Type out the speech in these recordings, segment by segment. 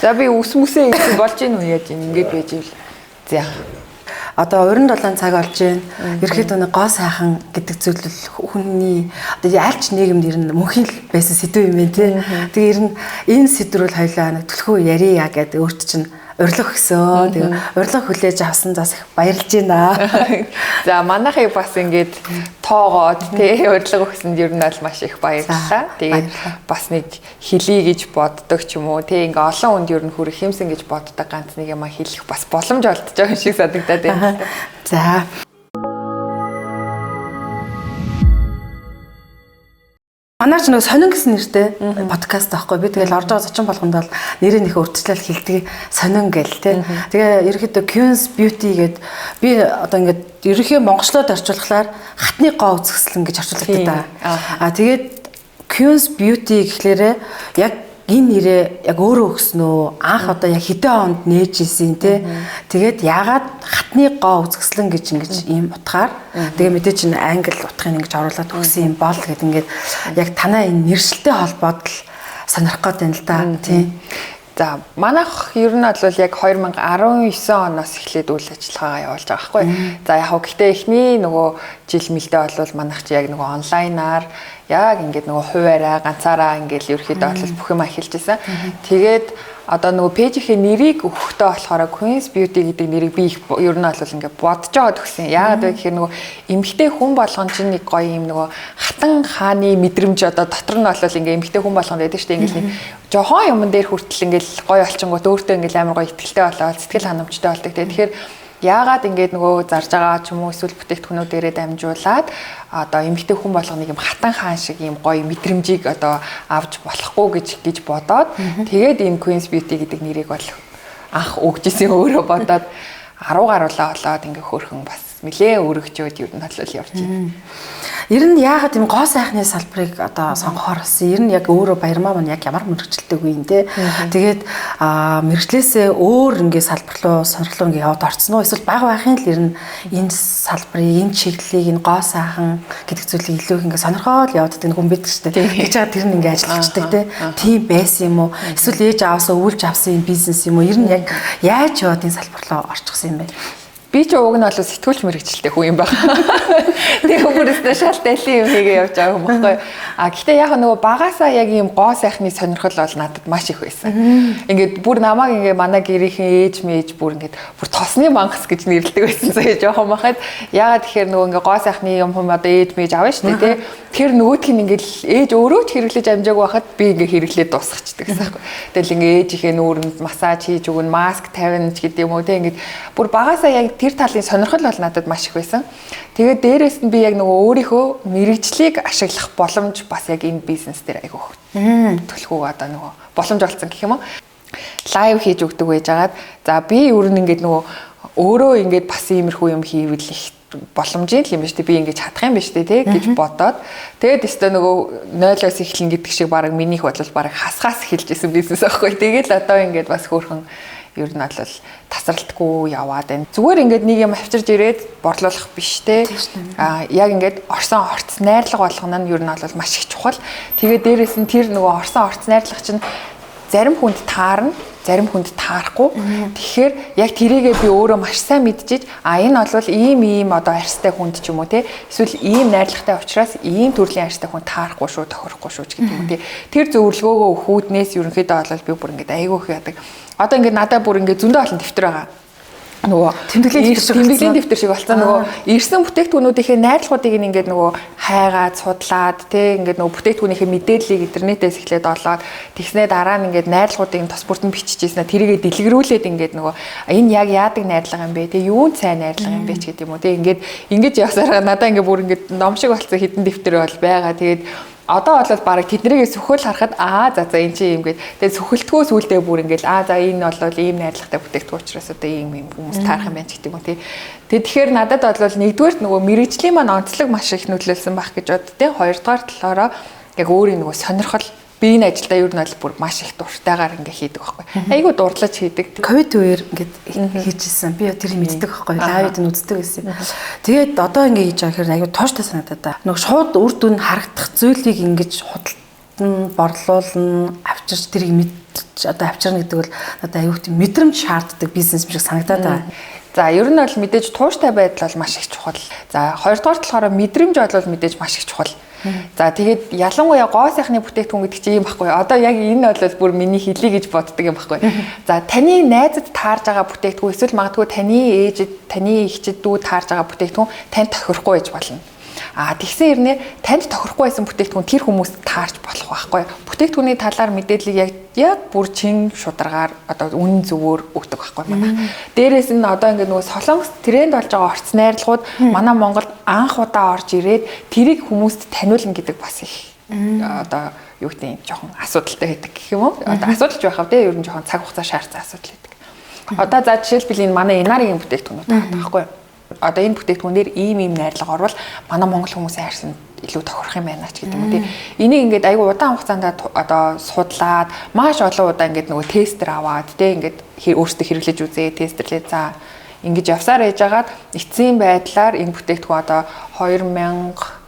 За, би үс мүсээ гэсэн болж гин үү, яаж юм ингэж байж ивэл. За. Одоо 27 цаг болж байна. Ерхэд нэг гоо сайхан гэдэг зүйл л хүний одоо альч нийгэмд ер нь мөнхийн л байсан сэдв юм байна тий. Тэгээ ер нь энэ сэдврүүл хоёлаа нэг түлхүү ярья гэдэг өөрт чинь урилга өгсөн. Тэгээ урилга хүлээж авсан зас их баярлж байна. За, манайхыг бас ингээд тоогоод тий урилга өгсөнд ер нь бол маш их баярлалаа. Тэгээд бас нэг хэлий гэж боддог ч юм уу тий ингээ олон хүнд ер нь хүрэх юмсан гэж боддог ганц нэг юм хэлэх бас боломж олдож байгаа юм шиг санагдаад байна. За. Манай ч нөгөө сонин гэсэн нэртэй подкаст байхгүй. Би тэгэл орж байгаа зочин болгонд бол нэрээ нөхө өөрчлөл хэлдэг, сонин гэл те. Тэгээ ерөөхдөө Queen's Beauty гээд би одоо ингээд ерөнхий монголчлоод орчуулахлаар хатны гоо үзэсгэлэн гэж орчуулдаг да. А тэгээд Queen's Beauty гэхлээрээ яг энэ нэрээ яг өөрөө өгсөн үү? Анх одоо яг хэдэн онд нээж исэн те. Тэгээд яагаад хатны гоо үзэсгэлэн гэж ингэж ийм утгаар, тэгээ мэдээж энэ англи утгыг ингэж оруулаад өгсөн юм бол гэд ингээд яг танай энэ нэршилтэй холбоод л сонирхох гээд байна л да. Тийм. За, манайх ер нь бол яг 2019 оноос эхлээд үйл ажиллагаагаа явуулж байгаа байхгүй. За, яг хөө гэхдээ эхний нөгөө жил мэлдэ бол манайх чи яг нөгөө онлайнаар яг ингээд нөгөө хуваараа ганцаараа ингээд ерөөхдөө бол бүх юм эхэлж исэн. Тэгээд одоо нөгөө page ийнхээ нэрийг өгөхдөө болохоор Queen's Beauty гэдэг нэрийг би их ер нь бол ингээд бодож байгаа төгсөн. Яагаад вэ гэхээр нөгөө эмэгтэй хүн болгон чинь нэг гоё юм нөгөө хатан хааны мэдрэмж одоо дотор нь бол ингээд эмэгтэй хүн болгонд байдаг шүү дээ. Ингээд нэг жохон юмн дээр хүртэл ингээд гоё олчингууд өөртөө ингээд амар гоё итгэлтэй болоод сэтгэл ханамжтай болдог. Тэгэхээр яагаад ингээд нөгөө зарж байгаа ч юм уу эсвэл бүтээгдэхүүнүүдээрээ дамжуулаад одоо эмэгтэй хүн болгоныг юм хатан хаан шиг юм гоё мэдрэмжийг одоо авч болохгүй гэж бодоод тэгээд энэ Queen's Beauty гэдэг нэрийг бол анх өгч исэн, өөрөө бодоод 10 гаруулаа болоод ингээ хөөрхөн бас нэлээ өргөжөөд ер нь бол явж байна. Ер нь яагаад юм гоо сайхны салбарыг одоо сонгохоор болсон? Ер нь яг өөрөө Баярмаа маань яг ямар мэргэжилтэй үгүй юм те. Тэгээд мэргэжлээсээ өөр ингээ салбар руу сонирхлоо ингээ яваад орцсон уу? Эсвэл бага байхын л ер нь энэ салбарыг, энэ чиглэлийг, энэ гоо сайхан гэдэг зүйлийг илүү их ингээ сонирхоод яваад гэдэг хүн байдаг шүү дээ. Тэгж байгаа тэр нь ингээ ажиллаждаг те. Тийм байсан юм уу? Эсвэл ээж аавсаа өвлж авсан юм бизнес юм уу? Ер нь яг яаж яваад энэ салбар руу орчихсон юм бэ? Би ч уг нь бол сэтгүүлч мэрэгчлээ хүн юм байна. Тэгээ хүмүүстээ шал дайлын юм хийгээ явж байгаа юм баггүй. А гэхдээ яг нөгөө багасаа яг ийм гоо сайхны сонирхол бол надад маш их байсан. Ингээд бүр намайг ингээ манай гэрийнхэн ээж мэж бүр ингээд бүр тосны мангас гэж нэрлэдэг байсан заяа жоохон бахад. Яагаад тэгэхээр нөгөө ингээ гоо сайхны юм хүм одоо ээж мэж авна шүү дээ тий. Тэр нөгөөх нь ингээд ээж өөрөө ч хэрэглэж амжаагүй байхад би ингээ хэрэглээд дуусгачихдаг гэсэн байхгүй. Тэгэл ингээ ээжийнхээ нүүрэнд массаж хийж өгнө, маск тавина ч гэдэг юм уу тий. Ингээд бүр багасаа яг тэр талын сонирхол бол надад маш их байсан. Тэгээд дээрэс нь би яг нөгөө өөрийнхөө мэрэгжлийг ашиглах боломж бас яг энэ бизнес дээр айгүйх төлхөө одоо нөгөө боломж олцсон гэх юм уу. Live хийж өгдөг байж агаад, за би ер нь ингээд нөгөө өөрөө ингээд бас иймэрхүү юм хийвэл их боломжийн л юм биш үү, би ингэж чадах юм биш үү те гэж бодоод, тэгээд өстө нөгөө 0-оос эхлэн гэдэг шиг баг минийх бол баг хасгаас эхэлж исэн бизнес аахгүй. Тэгээд л одоо ингээд бас хөөрхөн ер нь бол тасралтгүй яваад байна. Зүгээр ингээд нэг юм авчирж ирээд борлуулах биш те. А яг ингээд орсон орц найрлага болгоно нь ер нь бол маш их чухал. Тэгээд дээрэс нь тэр нөгөө орсон орц найрлага чинь зарим хүнд таарна, зарим хүнд таарахгүй. Тэгэхээр яг тэрийгээ би өөрөө маш сайн мэдчихэж, а энэ бол ийм ийм одоо арьстай хүнд ч юм уу те, эсвэл ийм найрлагатай учраас ийм төрлийн арьстай хүн таарахгүй шүү, тохирохгүй шүү ч гэдэг юм те. Тэр зөвлөгөөгөө өгөхүүднээс ерөнхийдөө бол би бүр ингээд айгүй их яадаг. Одоо ингээд надад бүр ингээд зөндөө олон дэвтэр байгаа. Нөгөө тэмдэглэлийн дэвтэр шиг тэмдэглэлийн дэвтэр шиг болсон. Нөгөө ирсэн бүтээгдэхүүнүүдийнхээ найрлагуудыг ингээд нөгөө хайгаад судлаад тий ингээд нөгөө бүтээгдэхүүнийхээ мэдээллийг интернетээс эхлээд олоод, тэгснээ дараа нь ингээд найрлагуудыг тос бүртэн биччихсэн. Тэрийгээ дэлгэрүүлээд ингээд нөгөө энэ яг яадаг найрлага юм бэ? Тий юунд сайн найрлага юм бэ ч гэдэг юм уу. Тий ингээд ингэж явсараа надаа ингээд бүр ингээд ном шиг болсон хідэн дэвтэр бол байгаа. Тэгээд одоо бол бараг тэднийгээ сөхөл харахад аа за энэ чи юм гээд, тэгээд сөхөлтгөө сүулдэ бүр ингээл аа за энэ бол ийм найрлагатай бүтээгдэхүүн учраас одоо ийм ийм хүмүүс таарах юм байна ч гэдэг юм уу тий. Тэгээд тэгэхээр надад бол нэгдүгээрт нөгөө мэрэгжлийн маань онцлог маш их нөлөөлсөн байх гэж боддیں۔ Хоёрдугаар талаараа яг өөрийн нөгөө сонирхол, би энэ ажилдаа ер нь бол бүр маш их дуртайгаар ингээ хийдэг байхгүй. Айгуу дурлаж хийдэг. Ковид үеэр ингээд хийжсэн. Би тэр мэддэг байхгүй. Live д нь үздэг байсан. Тэгээд одоо ингээ хийж байгаа хэрэг айгуу тууштай санагдаад та. Нөгөө шууд үр дүн харагдах зүйлийг ингэж худалдан борлуулна, авч авчирч тэрийг мэдж одоо авчирна гэдэг бол надад аюух тийм мэдрэмж шаарддаг бизнес юм шиг санагдаад байгаа. За ер нь бол мэдээж тууштай байдал бол маш их чухал. За хоёрдугаар болохоор мэдрэмж бол мэдээж маш их чухал. За тэгээд ялангуяа гоо сайхны бүтээгдэхүүн гэдэг чинь юм баггүй. Одоо яг энэ бол бүр миний хэлий гэж боддог юм баггүй. За таны найзад таарж байгаа бүтээгдэхүүн эсвэл магадгүй таны ээжид, таны эгчид дүү таарж байгаа бүтээгдэхүүн танд тохирохгүй байж болно. А тэгсэн хэрнээ танд тохирохгүй байсан бүтээгдэхүүн тэр хүмүүст таарч болох байхгүй. Бүтээгдэхүүний талаар мэдээллийг яг бүр чин шударгаар одоо үнэн зөвөөр өгдөг байхгүй манай. Дээрээс нь одоо ингээд нөгөө Солонгос тренд болж байгаа орц найрлагууд манай Монголд анх удаа орж ирээд тэрийг хүмүүст таниулна гэдэг бас их одоо юу гэдэг юм жоохон асуудалтай байдаг гэх юм уу? Одоо асуудалч байх аа тий ер нь жоохон цаг хугацаа шаардсан асуудал байдаг. Одоо за жишээлбэл энэ манай Инаригийн бүтээгдэхүүнүүд байгаа байхгүй юу? Одоо энэ бүтээгдэхүүнээр ийм найрлага орвол манай монгол хүмүүсийн арьсанд илүү тохирох юм байна ч гэдэг юм уу тий. Энийг ингээд айгүй удаан хугацаанд одоо судлаад маш олон удаа ингээд нөгөө тестер аваад тий ингээд өөрсдөө хэрэглэж үзээ, тестерлээ за ингэж явсаар яжгаад эцсийн байдлаар энэ бүтээгдэхүүн одоо 2023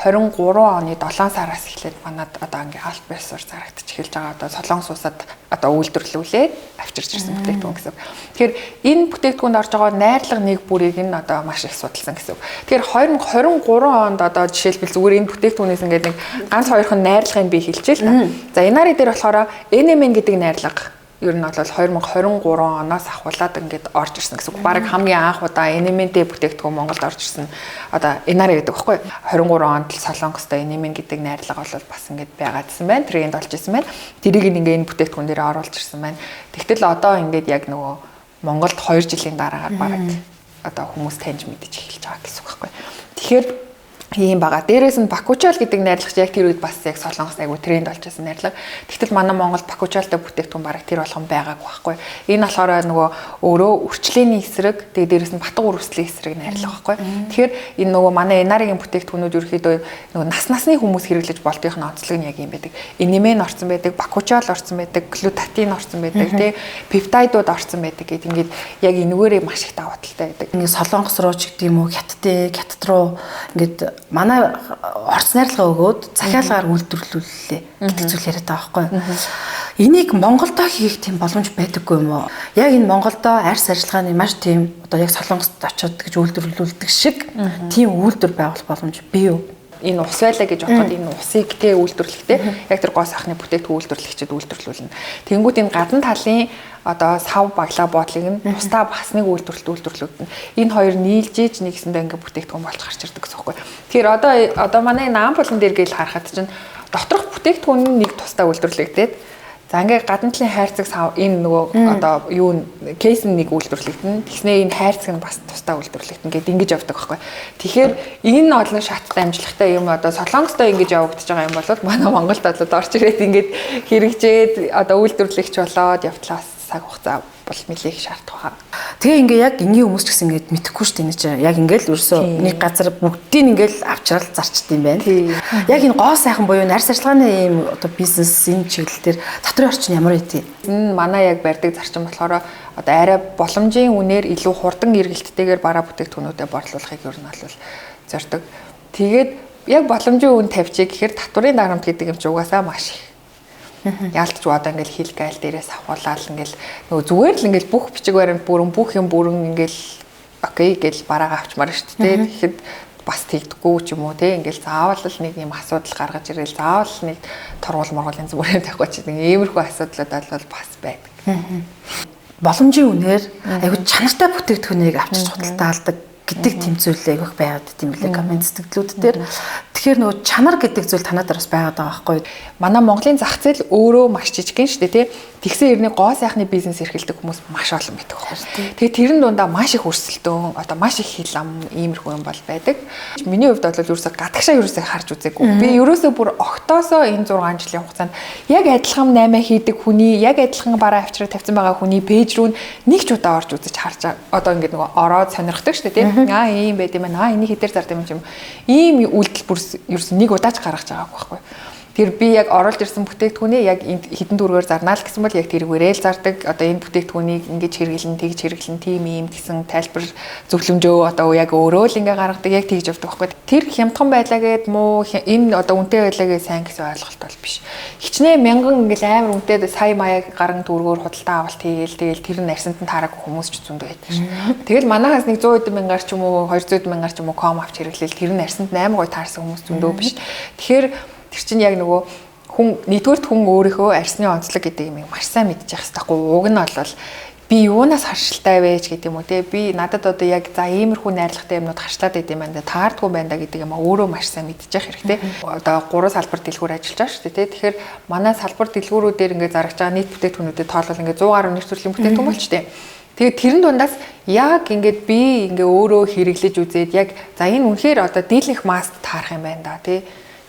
оны 7 сараас эхлээд манад одоо ингээ аль биесээр зарагдчих эхэлж байгаа. Одоо Солонгос улсад одоо үйлдвэрлүүлээд авчирч ирсэн бүтээгдэхүүн гэсэн. Тэгэхээр энэ бүтээгдэхүүнд орж байгаа найрлага нэг бүрийг нь одоо маш их судалсан гэсэн. Тэгэхээр 2023 онд одоо жишээлбэл зүгээр энэ бүтээгдэхүүнээс ингээд нэг ганц хоёрхан найрлагыг би хэлчихээ л та. За Инари дээр болохоор NMN гэдэг найрлага ер нь бол 2023 оноос ахуулаад ингээд орж ирсэн гэсэн үг. Бараг хамгийн анх удаа NMN-тэй бүтээгдэхүүн Монголд орж ирсэн. Одоо Инари гэдэг багхгүй. 23 онд л Солонгостой NMN гэдэг найрлага бол бас ингээд байгаадсан байна. Тренд болж ирсэн байна. Тэрийг ингээд энэ бүтээгдэхүүн дээр оруулж ирсэн байна. Тэгтэл одоо ингээд яг нөгөө Монголд 2 жилийн дараагаар бараг одоо хүмүүс таньж мэдэж эхэлж байгаа гэсэн үг байхгүй. Тэгэхээр ийм байгаа. Дээрээс нь бакучал гэдэг найрлагч яг тэр үед бас яг Солонгос айгу тренд болж байсан найрлага. Тэгтэл манай Монголд бакучалтай бүтээгдэхүүн бараг тэр болгон байгаагүй байхгүй. Энэ болохоор нөгөө өөрөө үрчлээний эсрэг, тэгээ дээрээс нь батга үрслийн эсрэг найрлага байхгүй. Тэгэхээр энэ нөгөө манай Инаригийн бүтээгдэхүүнүүд ерөөхдөө нөгөө нас насны хүмүүс хэрэглэж болдгийнх нь онцлог нь яг юм байдаг. Энемэн орсон байдаг, бакучал орсон байдаг, глютатин орсон байдаг, тэ пептайдууд орсон байдаг гэд ингээд яг энэгээрээ маш их давуу талтай байдаг. Ингээд Солонгос руу ч гэдэг юм уу, Хятадыг, Хятад руу ингээд манай орц найрлага өгөөд захиалгаар үйлдвэрлүүллээ гэдэг зүйл яриад байгаа байхгүй. Энийг Монголдо хийх тийм боломж байдаггүй юм уу? Яг энэ Монголдо арьс арчилгааны маш тийм одоо яг Солонгост очиод гэж үйлдвэрлүүлдэг шиг тийм үйлдвэр байгуулах боломж бий юу? Энэ ус байлаа гэж бодоход энэ усыг тэ үйлдвэрлэхдээ яг тэр гоо сайхны бүтээгдэхүүн үйлдвэрлэгчид үйлдвэрлүүлнэ. Тэнгүүт энэ гадна талын одоо сав баглаа бодлыг нь тусдаа бас нэг үйлдвэрлэлт үйлдвэрлэгдэнэ. Энэ хоёр нийлж иж нэгсэндээ ингээ бүтээгдэхүүн болж гарч ирдэг гэсэн үг байхгүй. Тэгэхээр одоо манай энэ ампулын дээр гээл харахад чинь доторх бүтээгдэхүүн нь нэг тусдаа үйлдвэрлэгдээд за ингээ гадна талын хайрцаг сав энэ нөгөө одоо юу кейс нь нэг үйлдвэрлэгдэнэ. Тэгснээ энэ хайрцаг нь бас тусдаа үйлдвэрлэгдэнэ гэд ингэж явдаг байхгүй. Тэгэхээр энэ олон шаттай амжилттай юм одоо Солонгостой ингэж явагдаж байгаа юм бол манай Монголд болоод орж ирээд ингээд хэрэгжээд одоо үйлдвэрлэгч болоод явтлаас цаг хугацаа бол нэлээх шаардах байна. Тэгээ ингээ яг энгийн хүмүүс ч гэсэн ингээд мэдэхгүй шүү дээ энэ чинь. Яг ингээл ерөөсөө нэг газар бүгдийг ингээл авчрал зарчд юм байна. Яг энэ гоо сайхан буюу арьс арчилгааны ийм одоо бизнес энэ чиглэл дээр татврын орчин ямар байт юм? Энэ манай яг барьдаг зарчим болохоор одоо арай боломжийн үнээр илүү хурдан эргэлттэйгээр бараа бүтээгдэхүүнүүдэд борлуулахыг ер нь бол зорддог. Тэгээд яг боломжийн үн тавьчих гэхээр татврын дарамт гэдэг юм чи угаасаа маш их. Яалтч одоо ингээл хил гайл дээрээс авахуулаад ингээл нөгөө зүгээр л ингээл бүх бичиг баримт бүрэн бүх юм бүрэн ингээл окей гэл бараагаа авчмаар шүү дээ. Тэгэхэд бас тэгдэггүй ч юм уу те ингээл заавал л нэг юм асуудал гаргаж ирээл заавал нэг торгуул моргуул янз бүрийн тавихгүй ч нэг иймэрхүү асуудлууд бол бас байдаг. Боломжийн үнээр айгу чанартай бүтээгдэхүүнийг авчиж худалдаалдаг гэдэг тэмцүүл айгүйх байгаад тийм лээ коммент сэтгэлүүд дээр. Тэгэхээр нөгөө чанар гэдэг зүйл танаа дээр бас байгаад байгаа байхгүй юу? Манай Монголын зах зээл өөрөө маш жижигэн шүү дээ тий. Тэгсэн хэрний гоо сайхны бизнес эрхэлдэг хүмүүс маш олон байдаг байхгүй. Тэгээ тэрэн дундаа маш их өрсөлдөөн, одоо маш их хил ам иймэрхүү юм бол байдаг. Миний хувьд бол ерөөсөө гадагшаа ерөөсөө харж үзээгүй. Би ерөөсөө бүр октоосоо энэ 6 жилийн хугацаанд яг адилхан 8 хийдэг хүний, яг адилхан бараа авчраа тавьсан байгаа хүний пэйж рүү нэг ч удаа орж үзэж харж одоо ингээд нөгөө ороод сонирхдаг шүү дээ тий. Аа ийм байд юм аа, энийг хэдээр зард юм ч юм. Ийм үйлдэл бүр ерөөсөө нэг удаач гаргаж байгаагүй байхгүй. Тэр би яг оруулж ирсэн бүтээгдэхүүнээ яг хэдэн төгрөгөөр зарнаа л гэсэн бол яг тэргээрээ л зардаг. Одоо энэ бүтээгдэхүүнийг ингэж хэрэглэн, тэгж хэрэглэн, тийм ийм гэсэн тайлбар зөвлөмжөө одоо яг өөрөө л ингээ гаргадаг, яг тэгж явдаг байхгүй. Тэр хямдхан байлаа гэд муу, энэ одоо үнэтэй байлаа гэж сайн гэсэн ойлголт бол биш. Хичнээн мянган ингээл амар үнэтэй сая маяг гарan төгрөгөөр худалдаа авалт хийгээл тэгэл тэр нь арсанд нь таараагүй хүмүүс ч зөндөө байдаг ш. Тэгэл манахаас нэг 100 хэдэн мянгаар ч юм уу 200 мянгаар ч юм уу ком авч хэрэглээл тэр нь арсанд амар гой таарсан хүмүүс зөндөө биш. Тэгэхээр тэр чинь яг нөгөө хүн нэгдүгээрт хүн өөрийнхөө арсны онцлог гэдэг юм маш сайн мэдчих хэрэгтэй байхгүй. Уг нь бол би юунаас харшилтай вэ ч гэдэг юм уу те. Би надад одоо яг за иймэрхүү найрлагатай юмнууд харшлаад байд юм байна да, таардгүй байна да гэдэг юм өөрөө маш сайн мэдчих хэрэгтэй. Одоо 3 салбар дэлгүүр ажиллаж байгаа шүү дээ те. Тэгэхээр манай салбар дэлгүүрүүдээр ингээд зарагч байгаа нийт бүтээгдэхүүнүүдэд тоолвол ингээд 100 гаруй нэр төрлийн бүтээгдэхүүн болчтой. Тэгээд тэрэн дундаас яг ингээд би ингээ өөрөө хэрэглэж үзээд яг за энэ үнэхээр одоо дийлэнх маст таарах юм байна да тий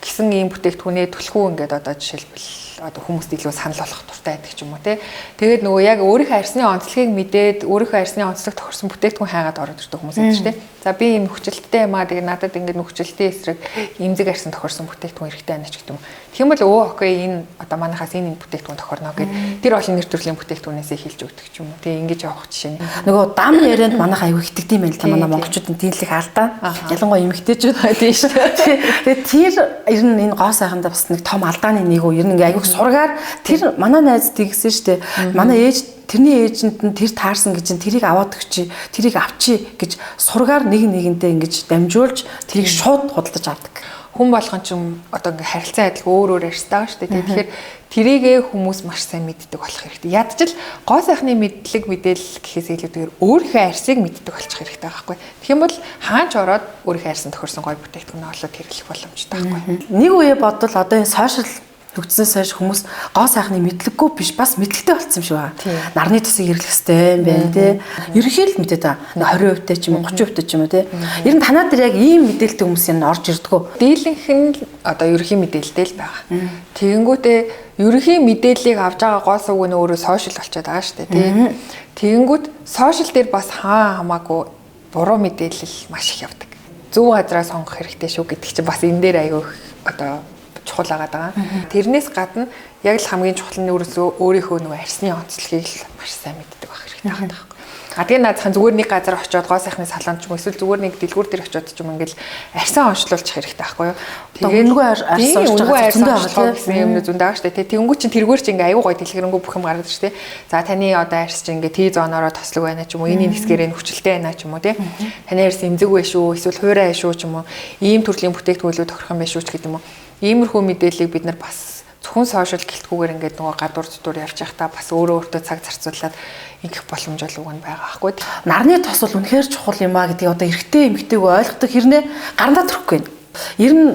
гэсэн ийм бүтээгдэхүүнээ түлхүү ингээд одоо жишээлбэл одоо хүмүүст илүү санал болгох дуртай байдаг ч юм уу тий. Тэгээд нөгөө яг өөрийнхөө арсны онцлогийг мэдээд өөрийнхөө арсны онцлог тохирсон бүтээгдэхүүн хайгаад ороод ирдэг хүмүүс байдаг шүү дээ. За би ийм нөхцөлттэй юм аа, тэгээд надад ингээд нөхцөлтийн эсрэг эмзэг арсан тохирсон бүтээгдэхүүн хэрэгтэй байна ч гэдэг юм. Тэгэх юм бол өө окей энэ одоо манайхаас энэ бүтээгдэхүүн тохирно гэд тэр олон нэр төрлийн бүтээгдэхүүнээсээ хилж өгдөг ч юм уу. Тэгээ ингэж явах жишээ. Нөгөө дам ярианд манайх аягүй итгэдэг юм байна л та, манай монголчуудын дийлэх алдаа. Ялангуяа эмэгтэйчүүд тийм шүү дээ. Тэгээд тэр ер нь энэ гоо сайхандаа бас нэг том алдааны нэг үү ер нь ингээ аягүй сургаар тэр манай найз тэгсэн шүү дээ. Манай ээж тэрний ээжэнд нь тэр таарсан гэж тэрийг аваад өгчий, тэрийг авчий гэж сургаар нэг нэгэнтээ ингэж дамжуулж тэрийг шууд худалдаж авдаг. Хүн болгон ч одоо ингээ харилцан адил өөр өөр арьстай шүү дээ. Тэгэхээр тэрийгээ хүмүүс маш сайн мэддэг болох хэрэгтэй. Ядчил гоо сайхны мэдлэг мэдээлэл гэхээс илүүтэйгээр өөрийнхөө арьсыг мэддэг болчих хэрэгтэй байхгүй. Тэгэх юм бол хаач ороод өөрийнхөө арьсан тохирсон гоё бүтээгдэхүүнээ олоод хэрэглэх боломжтой байхгүй. Нэг үе бодвол одоо энэ сошиал хөгжснөөс хойш хүмүүс гоо сайхны мэдлэггүй биш бас мэдлэгтэй болсон юм шиг байна. Нарны тосыг хэрэглэх хэрэгтэй юм байна тий. Ерөнхийд л мэдээд байгаа. 20% тай ч юм уу 30% тай ч юм уу тий. Ер нь танаа дээр яг ийм мэдээлэлтэй хүмүүс юм орж ирдгүү. Дийлэнх нь одоо ерөнхий мэдээлэлтэй л байгаа. Тэгэнгүүтээ ерөнхий мэдээллийг авч байгаа гол сүг нь өөрөө сошиал болчиход байгаа шүү дээ тий. Тэгэнгүүт сошиал дээр бас хаа хамаагүй буруу мэдээлэл маш их явдаг. Зөв газараа сонгох хэрэгтэй шүү гэдэг чинь бас энэ дээр айгүй одоо чухал агаад байгаа. Тэрнээс гадна яг л хамгийн чухал нь өөрийнхөө нөгөө арсны онцлогийг л маш сайн мэддэг байх хэрэгтэй байгаа байхгүй. А тэгээ наадхан зүгээр нэг газар очиод гоо сайхны салонд ч юм эсвэл зүгээр нэг дэлгүүр дээр очиод ч юм ингээл арьсаа онцлуулчих хэрэгтэй байхгүй юу. Тэгээд үнэгүй арьс онцлож байгаа зөндөө байгаа гэсэн юм зөндөө байгаа шүү дээ. Тэгэнгүүт чинь тэргээр чинь ингээ аюу гой дэлгэрэнгүй бүх юм гараад шүү дээ. За таны одоо арьс чинь ингээ Т зоноороо тослог байна ч юм уу, энэ хэсгээрээ хүчлэлтэй байна ч юм уу тий. Таны арьс эмзэг байх шүү, эсвэл хуурай шүү ч юм уу, ийм төрлийн бүтээгдэхүүнлүүд тохирох юм байх шүү ч гэдэг юм уу. Иймэрхүү мэдээллийг бид нар бас зөвхөн сошиал гэлтгүүгээр ингээд нөгөө гадуур зүтүр явж байхдаа бас өөрөө өөртөө цаг зарцуулаад ингэх боломж бол уг нь байгаа байхгүй. Нарны тос бол үнэхээр чухал юм а гэдгийг одоо эрэгтэй эмэгтэйг ойлгодог хэрнээ гарандаа төрөхгүй байна. Ер нь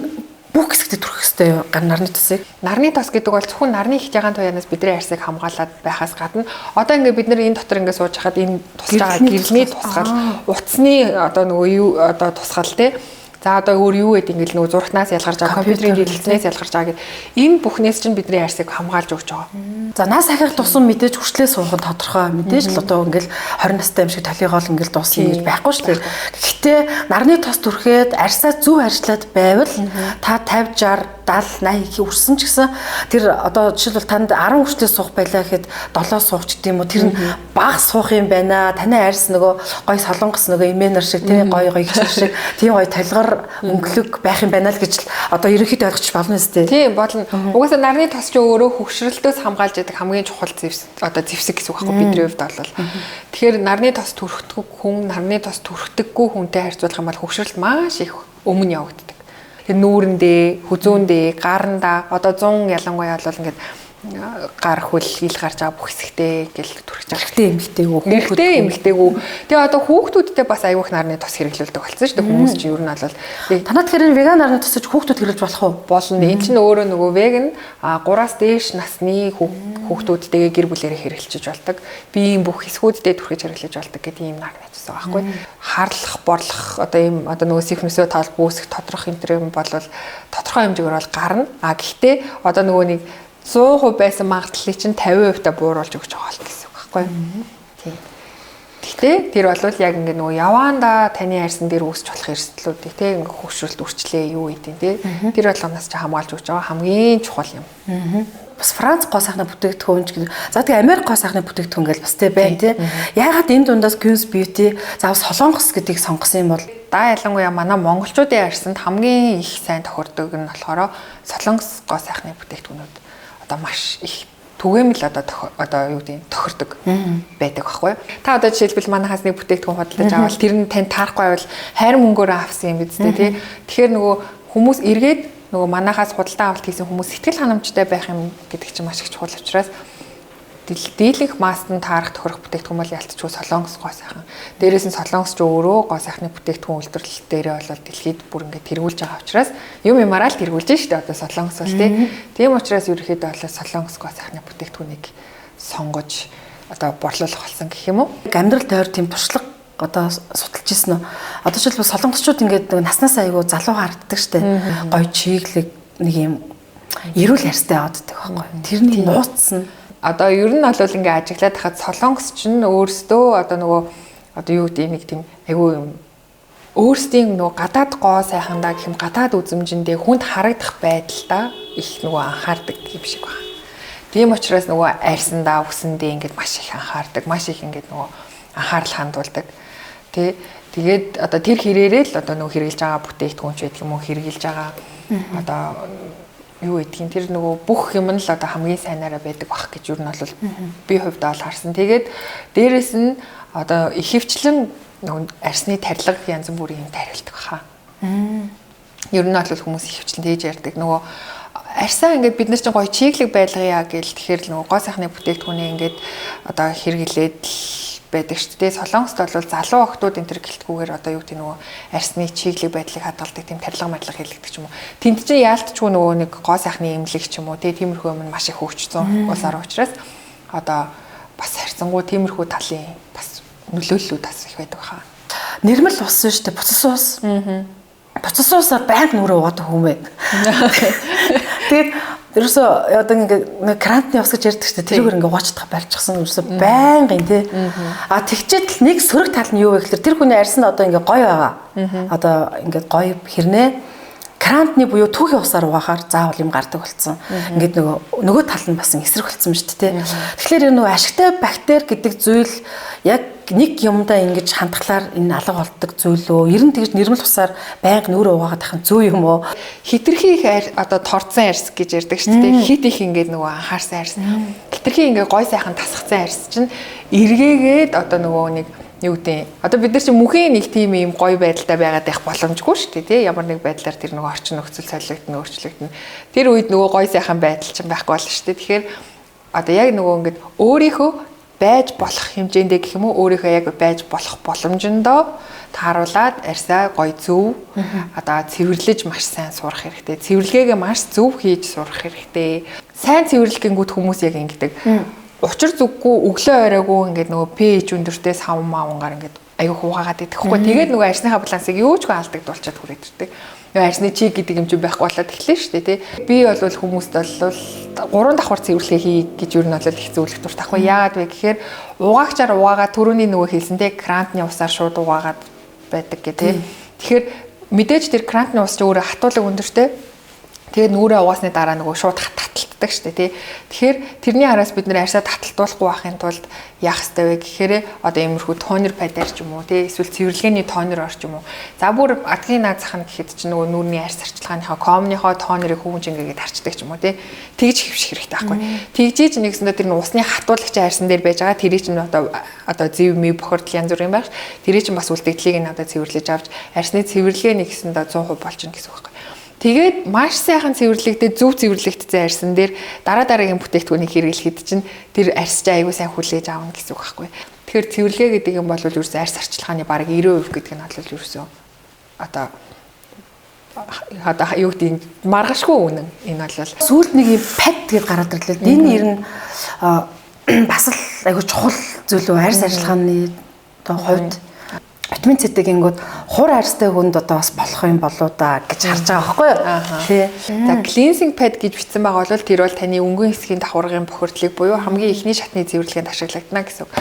бүх хэсэгтээ төрөх ёстой юу нарны тосыг? Нарны тос гэдэг бол зөвхөн нарны их жагаан туянаас бидний арьсыг хамгаалаад байхаас гадна одоо ингээд бид нар энэ дотор ингээд сууж хахад энэ тусаж байгаа гэрэлний тусгал, утасны одоо нөгөө юу одоо тусгал те. За одоо өөр юу гэдэг ингээл нөгөө зурагтнаас ялгарч байгаа, компьютерийн дэлгэцнээс ялгарч байгаа гэд энэ бүхнээс чинь бидний арьсыг хамгаалж өгч байгаа. За нас ахих тусам мэдээж хүрчлээ суух нь тодорхой. Мэдээж л одоо ингээл 20 настай юм шиг толигоол ингээл дуусна гэж байхгүй шүү дээ. Гэхдээ нарны тос түрхэд арьсаа зөв арьчлаад байвал та 50 60 70 80 хүрсэн ч гэсэн тэр одоо жишээлбэл танд 10 хүрчлээ суух байлаа гэхэд 7 суух ч гэдэм үү тэр нь бага суух юм байна. Таны арьс нөгөө гой солонгос нөгөө эмээнэр шиг тий гой гой гिचэр шиг тийм гой толгор өнгөлөг байх юм байна л гэж одоо ерөнхийдөө ойлгочих болно үстэй. Тийм болно. Угаасаа нарны тос ч өөрөө хөгшрөлтөөс хамгаалж яадаг хамгийн чухал зэвс одоо зэвсэг гэсэн үг байхгүй бидний хувьд бол. Тэгэхээр нарны тос түрхдэг хүн, нарны тос түрхдэггүй хүнтэй харьцуулах юм бол хөгшрөлт маш их өмнө явагддаг. Тэр нүүрэндээ, хүзүүндээ, гарандаа одоо 100 ялангуяа бол ингээд гар хөл ил гарч байгаа бүх хэсэгтээ гэл түрхэж байгаа. Эрэгтэй эмэгтэйгүү, хүүхдтэй эмэгтэйгүү. Тэгээ одоо хүүхдүүдтэй бас аюух нарны тос хэрэглүүлдэг болсон шүү дээ. Хүмүүс чинь ер нь бол танаа тэгэхээр веган нарны тосож хүүхдүүд хэрэглэж болох уу? Болно. Энэ чинь өөрөө нөгөө веган 3-аас дээш насны хүүхдүүдтэйгээ гэр бүлээрээ хэрэглэж болдог. Биеийн бүх хэсгүүддээ түрхэж хэрэглэж болдог гэдэг ийм нарны тос байгаа байхгүй. Харлах, борлох одоо ийм одоо нөгөө сэхнөөсөө тал бүүсэх тодорхой юм бол тодорхой хэмжээгээр бол гарна. А гэхдээ одоо нөгөө нэг 100% байсан магадлалыг чинь 50% та бууруулж өгч байгаа л гэсэн үг байхгүй юу? Тийм. Гэхдээ тэр бол яг ингээ нөгөө яваанда таны арьсан дээр үүсч болох эрсдлүүдийг те ингээ хөгшрөлт үрчлээ юу гэдэг те тэр болгоноос чи хамгаалж өгч байгаа хамгийн чухал юм. Бас Франц гоо сайхны бүтээгдэхүүн ч гэдэг. За тэгээ Америк гоо сайхны бүтээгдэхүүн гэж бас те байна те. Яагаад энэ дундаас Queen's Beauty заав Солонгос гэдгийг сонгосон юм бол? Да, ялангуяа манай монголчуудын арьсанд хамгийн их сайн тохирдог нь болохоор Солонгос гоо сайхны бүтээгдэхүүнүүд одоо маш их түгээмэл одоо юу гэдэг тохирдог байдаг байхгүй. Та одоо жишээлбэл манайхаас нэг бүтээгдэхүүн худалдаж авал тэр нь танд таарахгүй байвал хайр мөнгөөр авсан юм биз дээ тий. Тэгэхээр нөгөө хүмүүс эргээд нөгөө манайхаас худалдан авалт хийсэн хүмүүс сэтгэл ханамжтай байх юм гэдэг чинь маш их чухал учраас дийлэнх масст нь таарах тохирох бүтээгдэхүүн бол ялтчгүй Солонгос гоо сайхан. Дээрээс нь Солонгос ч өөрөө гоо сайхны бүтээгдэхүүн үйлдвэрлэл дээрээ бол дэлхийд бүр ингээд тэргүүлж байгаа учраас юм юмараа л тэргүүлж штэ одоо Солонгос бол тий. Тийм учраас ерөнхийдөө бол Солонгос гоо сайхны бүтээгдэхүүнийг сонгож одоо борлуулах болсон гэх юм уу? Амьдрал тойр тийм туршлага одоо судалж ирсэн үү? Одоо жишээлбэл солонгосчууд ингээд наснаас айгүй залуу харагддаг штэ. Гой чиглэг нэг юм эрүүл арьстай явааддаг байхгүй. Тэрний нууц нь одоо ер нь бол ингээ ажиглаад хахад Солонгос ч нь өөрсдөө одоо нөгөө одоо юу гэдэг нэг тийм айгүй юм өөрсдийн нөгөө гадаад гоо сайхандаа гэх юм гадаад үзэмжиндээ хүнд харагдах байдалдаа их нөгөө анхаардаг юм шиг байна. Тийм учраас нөгөө арьсандаа үсэндээ ингээд маш их анхаардаг, маш их ингээд нөгөө анхаарал хандуулдаг. Тэ тэгээд одоо тэр хэрээрээ л одоо нөгөө хэрэгжилж байгаа бүтээгдэхүүн ч байдаг юм уу хэрэгжилж байгаа одоо юу гэдгийг тэр нөгөө бүх юм нь л одоо хамгийн сайнараа байдаг бах гэж юу нь бол би хувьдаа бол харсан. Тэгээд дээрэс нь одоо ихэвчлэн нөгөө арьсны тарилга янз бүрийн юм тарилдаг хаа. Ер нь бол хүмүүс ихэвчлэн тэгж ярьдаг. Нөгөө арьсаа ингээд бид нар чинь гоё чиглэг байлгая гэл тэгэхээр нөгөө гоо сайхны бүтээгдэхүүнээ ингээд одоо хэрэглээд байдаг шүү дээ. Солонгост бол залуу охтууд энэ төр гэлтгүүгээр одоо юу гэдэг нөгөө арьсны чиглэг байдлыг хадгалдаг тийм тарилга мадлага хийлэгдэг ч юм уу. Тэнд чинь яалтчгүй нөгөө нэг гоо сайхны эмнэлэг ч юм уу тиймэрхүү юм маш их хөгжсөн улс орон учраас одоо бас харьцангуй тиймэрхүү талын бас нөлөөллүүд бас их байдаг хаа. Нэрмэл ус шүү дээ. Буцас ус. Буцас усаар байнга нүрээ угаадаг хүн байна. Тэгээд ерөөсөө одоо ингээд нэг крантны ус гэж ярьдаг шүү дээ. Тэрүүгээр ингээд угаачдах барьчихсан ерөөсөө байнгын тий. А тэгчээд л нэг сөрөг тал нь юу вэ гэхээр тэр хүний арьс нь одоо ингээд гоё байгаа. Одоо ингээд гоё хэрнээ крантны буюу түүхийн усаар угаахаар заавал юм гардаг болсон. Ингээд нөгөө тал нь бас эсрэг болсон юм шүү дээ. Тэгэхээр энэ нөгөө ашигтай бактери гэдэг зүйл яг нэг юмдаа ингэж хандхалаар энэ алга болдог зүйл үү? Ер нь тэгж нэрмэл усаар байнга нүрээ угаагаад тахын зүү юм уу? Хитрхи их одоо торцсон арьс гэж ярьдаг шүү дээ. Хит их ингээд нөгөө анхаарсан арьс. Хитрхи ингээд гой сайхан тасгацсан арьс чинь эргээгээд одоо нөгөө нэг юу гэдэг одоо бид нар чинь мөнхийн нэг тийм юм гоё байдалтай байгаад байх боломжгүй шүү дээ тий. Ямар нэг байдлаар тэр нөгөө орчин нөхцөл солигдно, өөрчлөгдөнө. Тэр үед нөгөө гоё сайхан байдал чинь байхгүй болно шүү дээ. Тэгэхээр одоо яг нөгөө ингээд өөрийнхөө байж болох хэмжээндээ гэх юм уу өөрийнхөө яг байж болох боломжиндоо тааруулаад арьсаа гоё зөв одоо цэвэрлэж маш сайн сурах хэрэгтэй. Цэвэрлэгээгээ маш зөв хийж сурах хэрэгтэй. Сайн цэвэрлэх гингүүд хүмүүс яг ингэдэг. Учир зүггүй өглөө оройгүй ингээд нөгөө pH өндөртэй сав маавнгаар ингээд аюу хуугаагаад идэх хгүй. Тэгээд нөгөө арьсныхаа балансыг юу ч алдагдуулчаад хүрээд ирдэг. Нөгөө арьсны чиг гэдэг юм чинь байхгүй болоод эхлэв шүү дээ тий. Би бол хүмүүст бол 3 давхар цэвэрлэгээ хий гэж юу нь бол их зөвлөх дуртай хгүй. Яагаад вэ гэхээр угаагчаар угаагаа түрүүний нөгөө хэлсэн тий крантны усаар шууд угаагаад байдаг гэ тий. Тэгэхээр мэдээж тэр крантны ус чи өөрөө хатуулаг өндөртэй. Тэгээд нүрээ угаасны дараа нөгөө шууд таталтдаг шүү дээ тий. Тэгэхээр тэрний араас бид нэр арьсаа таталтуулахгүй байхын тулд яах ёстой вэ гэхээр одоо иймэрхүү тонер падар ч юм уу тий эсвэл цэвэрлэгээний тонер ор ч юм уу. За бүр адгийн наад зах нь гэхэд чинь нөгөө нүрний арьс арчилгааныхаа комныхоо тонерыг хүүмж ингээд харчдаг ч юм уу тий. Тэгж хөвших хэрэгтэй байхгүй. Тэгжиж нэгсэндээ тэр усны хатуулагч арьсан дээр байж байгаа тэрийг чинь одоо зэв мэв бохирдол янз бүрийн байх. Тэрийг чинь бас үлдэгдлийг нь одоо цэвэрлэж авч арьсны цэвэрлэгээ нэгсэндээ 100% болчихно гэсэн үг байхгүй. Тэгээд маш сайхан цэвэрлэгдээ зөв цэвэрлэгдсэн арьсан дээр дараа дараагийн бүтээгдэхүүнийг хэрэглэхэд чинь тэр арьс чинь аягүй сайн хүлээж авна гэсэн үг байхгүй. Тэгэхээр цэвэрлэгээ гэдэг юм бол ерөөсөө арьс арчилгааны бараг 90% гэдэг нь бол ерөөсөө одоо юу гэдэг маргашгүй үнэн энэ бол сүүлд нэг юм пад гэдээ гараад ирлээ. Энэ ер нь бас л аягүй чухал зүйл үү арьс арчилгааны одоо хувьд. Витамин С-тэй гингүүд хур арьстай хүнд одоо бас болох юм болоо да гэж харж байгаа байхгүй юу? Тий. За cleansing pad гэж бичсэн байгаа бол тэр бол таны өнгөн хэсгийн давхаргын бохирдлыг буюу хамгийн эхний шатны цэвэрлэгээнд ашиглагдана гэсэн үг.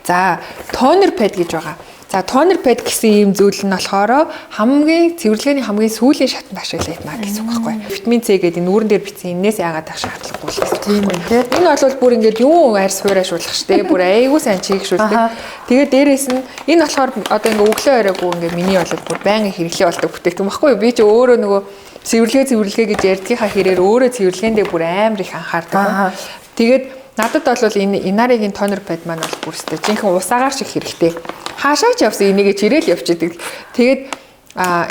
За toner pad гэж байгаа. За toner pad гэсэн ийм зүйл нь болохоор хамгийн цэвэрлэгээний хамгийн сүүлийн шатанд ашиглагдана гэсэн үг байхгүй. Витамин С гэдэг нүүрэн дээр бичсэн энээс яагаад ах шаардлагагүй л гэсэн. Тийм ээ тий. Энэ бол бүр ингээд юу арьс хуурайшуулах штэ. Бүр айгүй сайн чийгшүүлдэг. Тэгээд дээрэс нь энэ болохоор одоо ингээд өглөө оройгүй ингээд миний бол бүр байнгын хэрэглээ болдог бүтээгдэхүүн баггүй юу? Би чи өөрөө нөгөө цэвэрлэгээ гэж ярьдгийнхаа хэрээр өөрөө цэвэрлэгээндээ бүр амар их анхаардаг. Тэгээд надад бол энэ Inari-гийн toner pad маань бол бүр өстэй жинхэнэ усаагаар шиг хэрэгтэй. Хаашаа ч явсан энийгээ чирээл явчихдаг. Тэгээд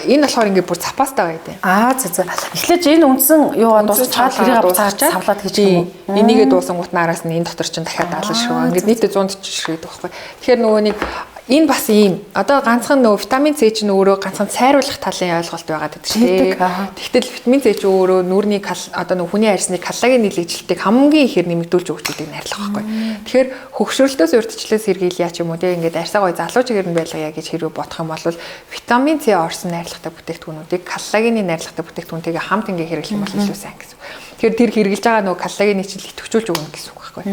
энэ болохоор ингээд бүр запастай байдаг. Аа за. Эхлээд энэ үндсэн юугаа дуусчаад тэрийг буцааж савлаад гэж юм уу? Энийгээ дуусангууд нараас нь энэ дотор чинь дахиад даалан ширхэг. Ингээд нийтдээ 140 ширхэг байхгүй. Тэгэхээр нөгөө нэг энэ бас ийм одоо ганцхан нөгөө витамин С чинь өөрөө ганцхан цайруулах талын ойлголт байгаад байдаг шүү дээ. Тэгтэл витамин С чинь өөрөө нүүрний одоо нөгөө хүний арьсны коллаген нийлэгжилтийг хамгийн ихээр нэмэгдүүлж өгч гэдэг найрлага байхгүй. Тэгэхээр хөгшөрлөлтөөс урьдчилан сэргийлье ч юм уу те ингээд арьсаа гоё залуу чигээр нь байлгая гэж хэрвээ бодох юм бол витамин С орсон найрлагатай бүтээгдэхүүнүүдийг коллагены найрлагатай бүтээгдэхүүнтэйгээ хамт ингээд хэрэглэх юм бол илүү сайн гэсэн. Тэгэхээр тэр хэрэглэж байгаа нөгөө коллагены чинь идэвхжүүлж өгнө гэсэн үг байхгүй.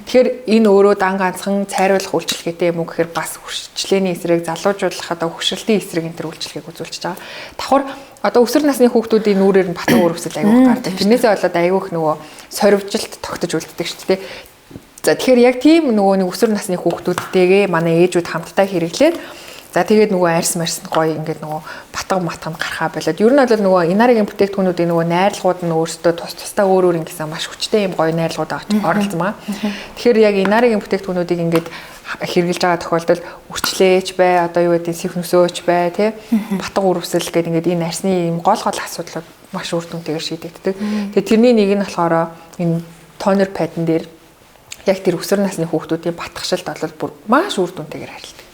Тэгэхээр энэ өөрөө дан ганцхан цайруулах үйлчилгээтэй юм уу гэхээр бас хөршлөөний эсрэг залуужуулах одоо хөгшрөлтийн эсрэг энэ төр үйлчилгээг үзүүлчихэж байгаа. Давхар одоо өсвөр насны хүүхдүүдийн нүүрээр нь батан өөрөвсөл айгүйх гардаг. Тэрнээсээ болоод айгүйх нөгөө сорвжилт тогтож үлддэг шүү дээ. За тэгэхээр яг тийм нөгөө нэг өсвөр насны хүүхдүүдтэйгээ манай ээжүүд хамтдаа хэрэглээд за тэгээд нөгөө арьс марс нь гоё ингээд нөгөө батга матга нь гарахаа болоод ер нь бол нөгөө Inari-гийн бүтээгдэхүүнүүдийн нөгөө найрлагууд нь өөрсдөө тус тусдаа өөр өөр ингэсэн маш хүчтэй юм гоё найрлагууд оролцсон байгаа. Тэгэхээр яг Inari-гийн бүтээгдэхүүнүүдийг ингээд хэрэглэж байгаа тохиолдолд үрчлээч бай, одоо юу гэдэг сэвнөсөөч бай, тий батга үрвсэл гэдэг ингээд энэ арьсны ийм гол гол асуудлууд маш үр дүнтэйгээр шийдэгддэг. Тэгээд тэрний нэг нь болохоор энэ toner pad-н дээр яг тэр өсвөр насны хүүхдүүдийн батгшилт бол бүр маш үр дүнтэйгээр харилдаг.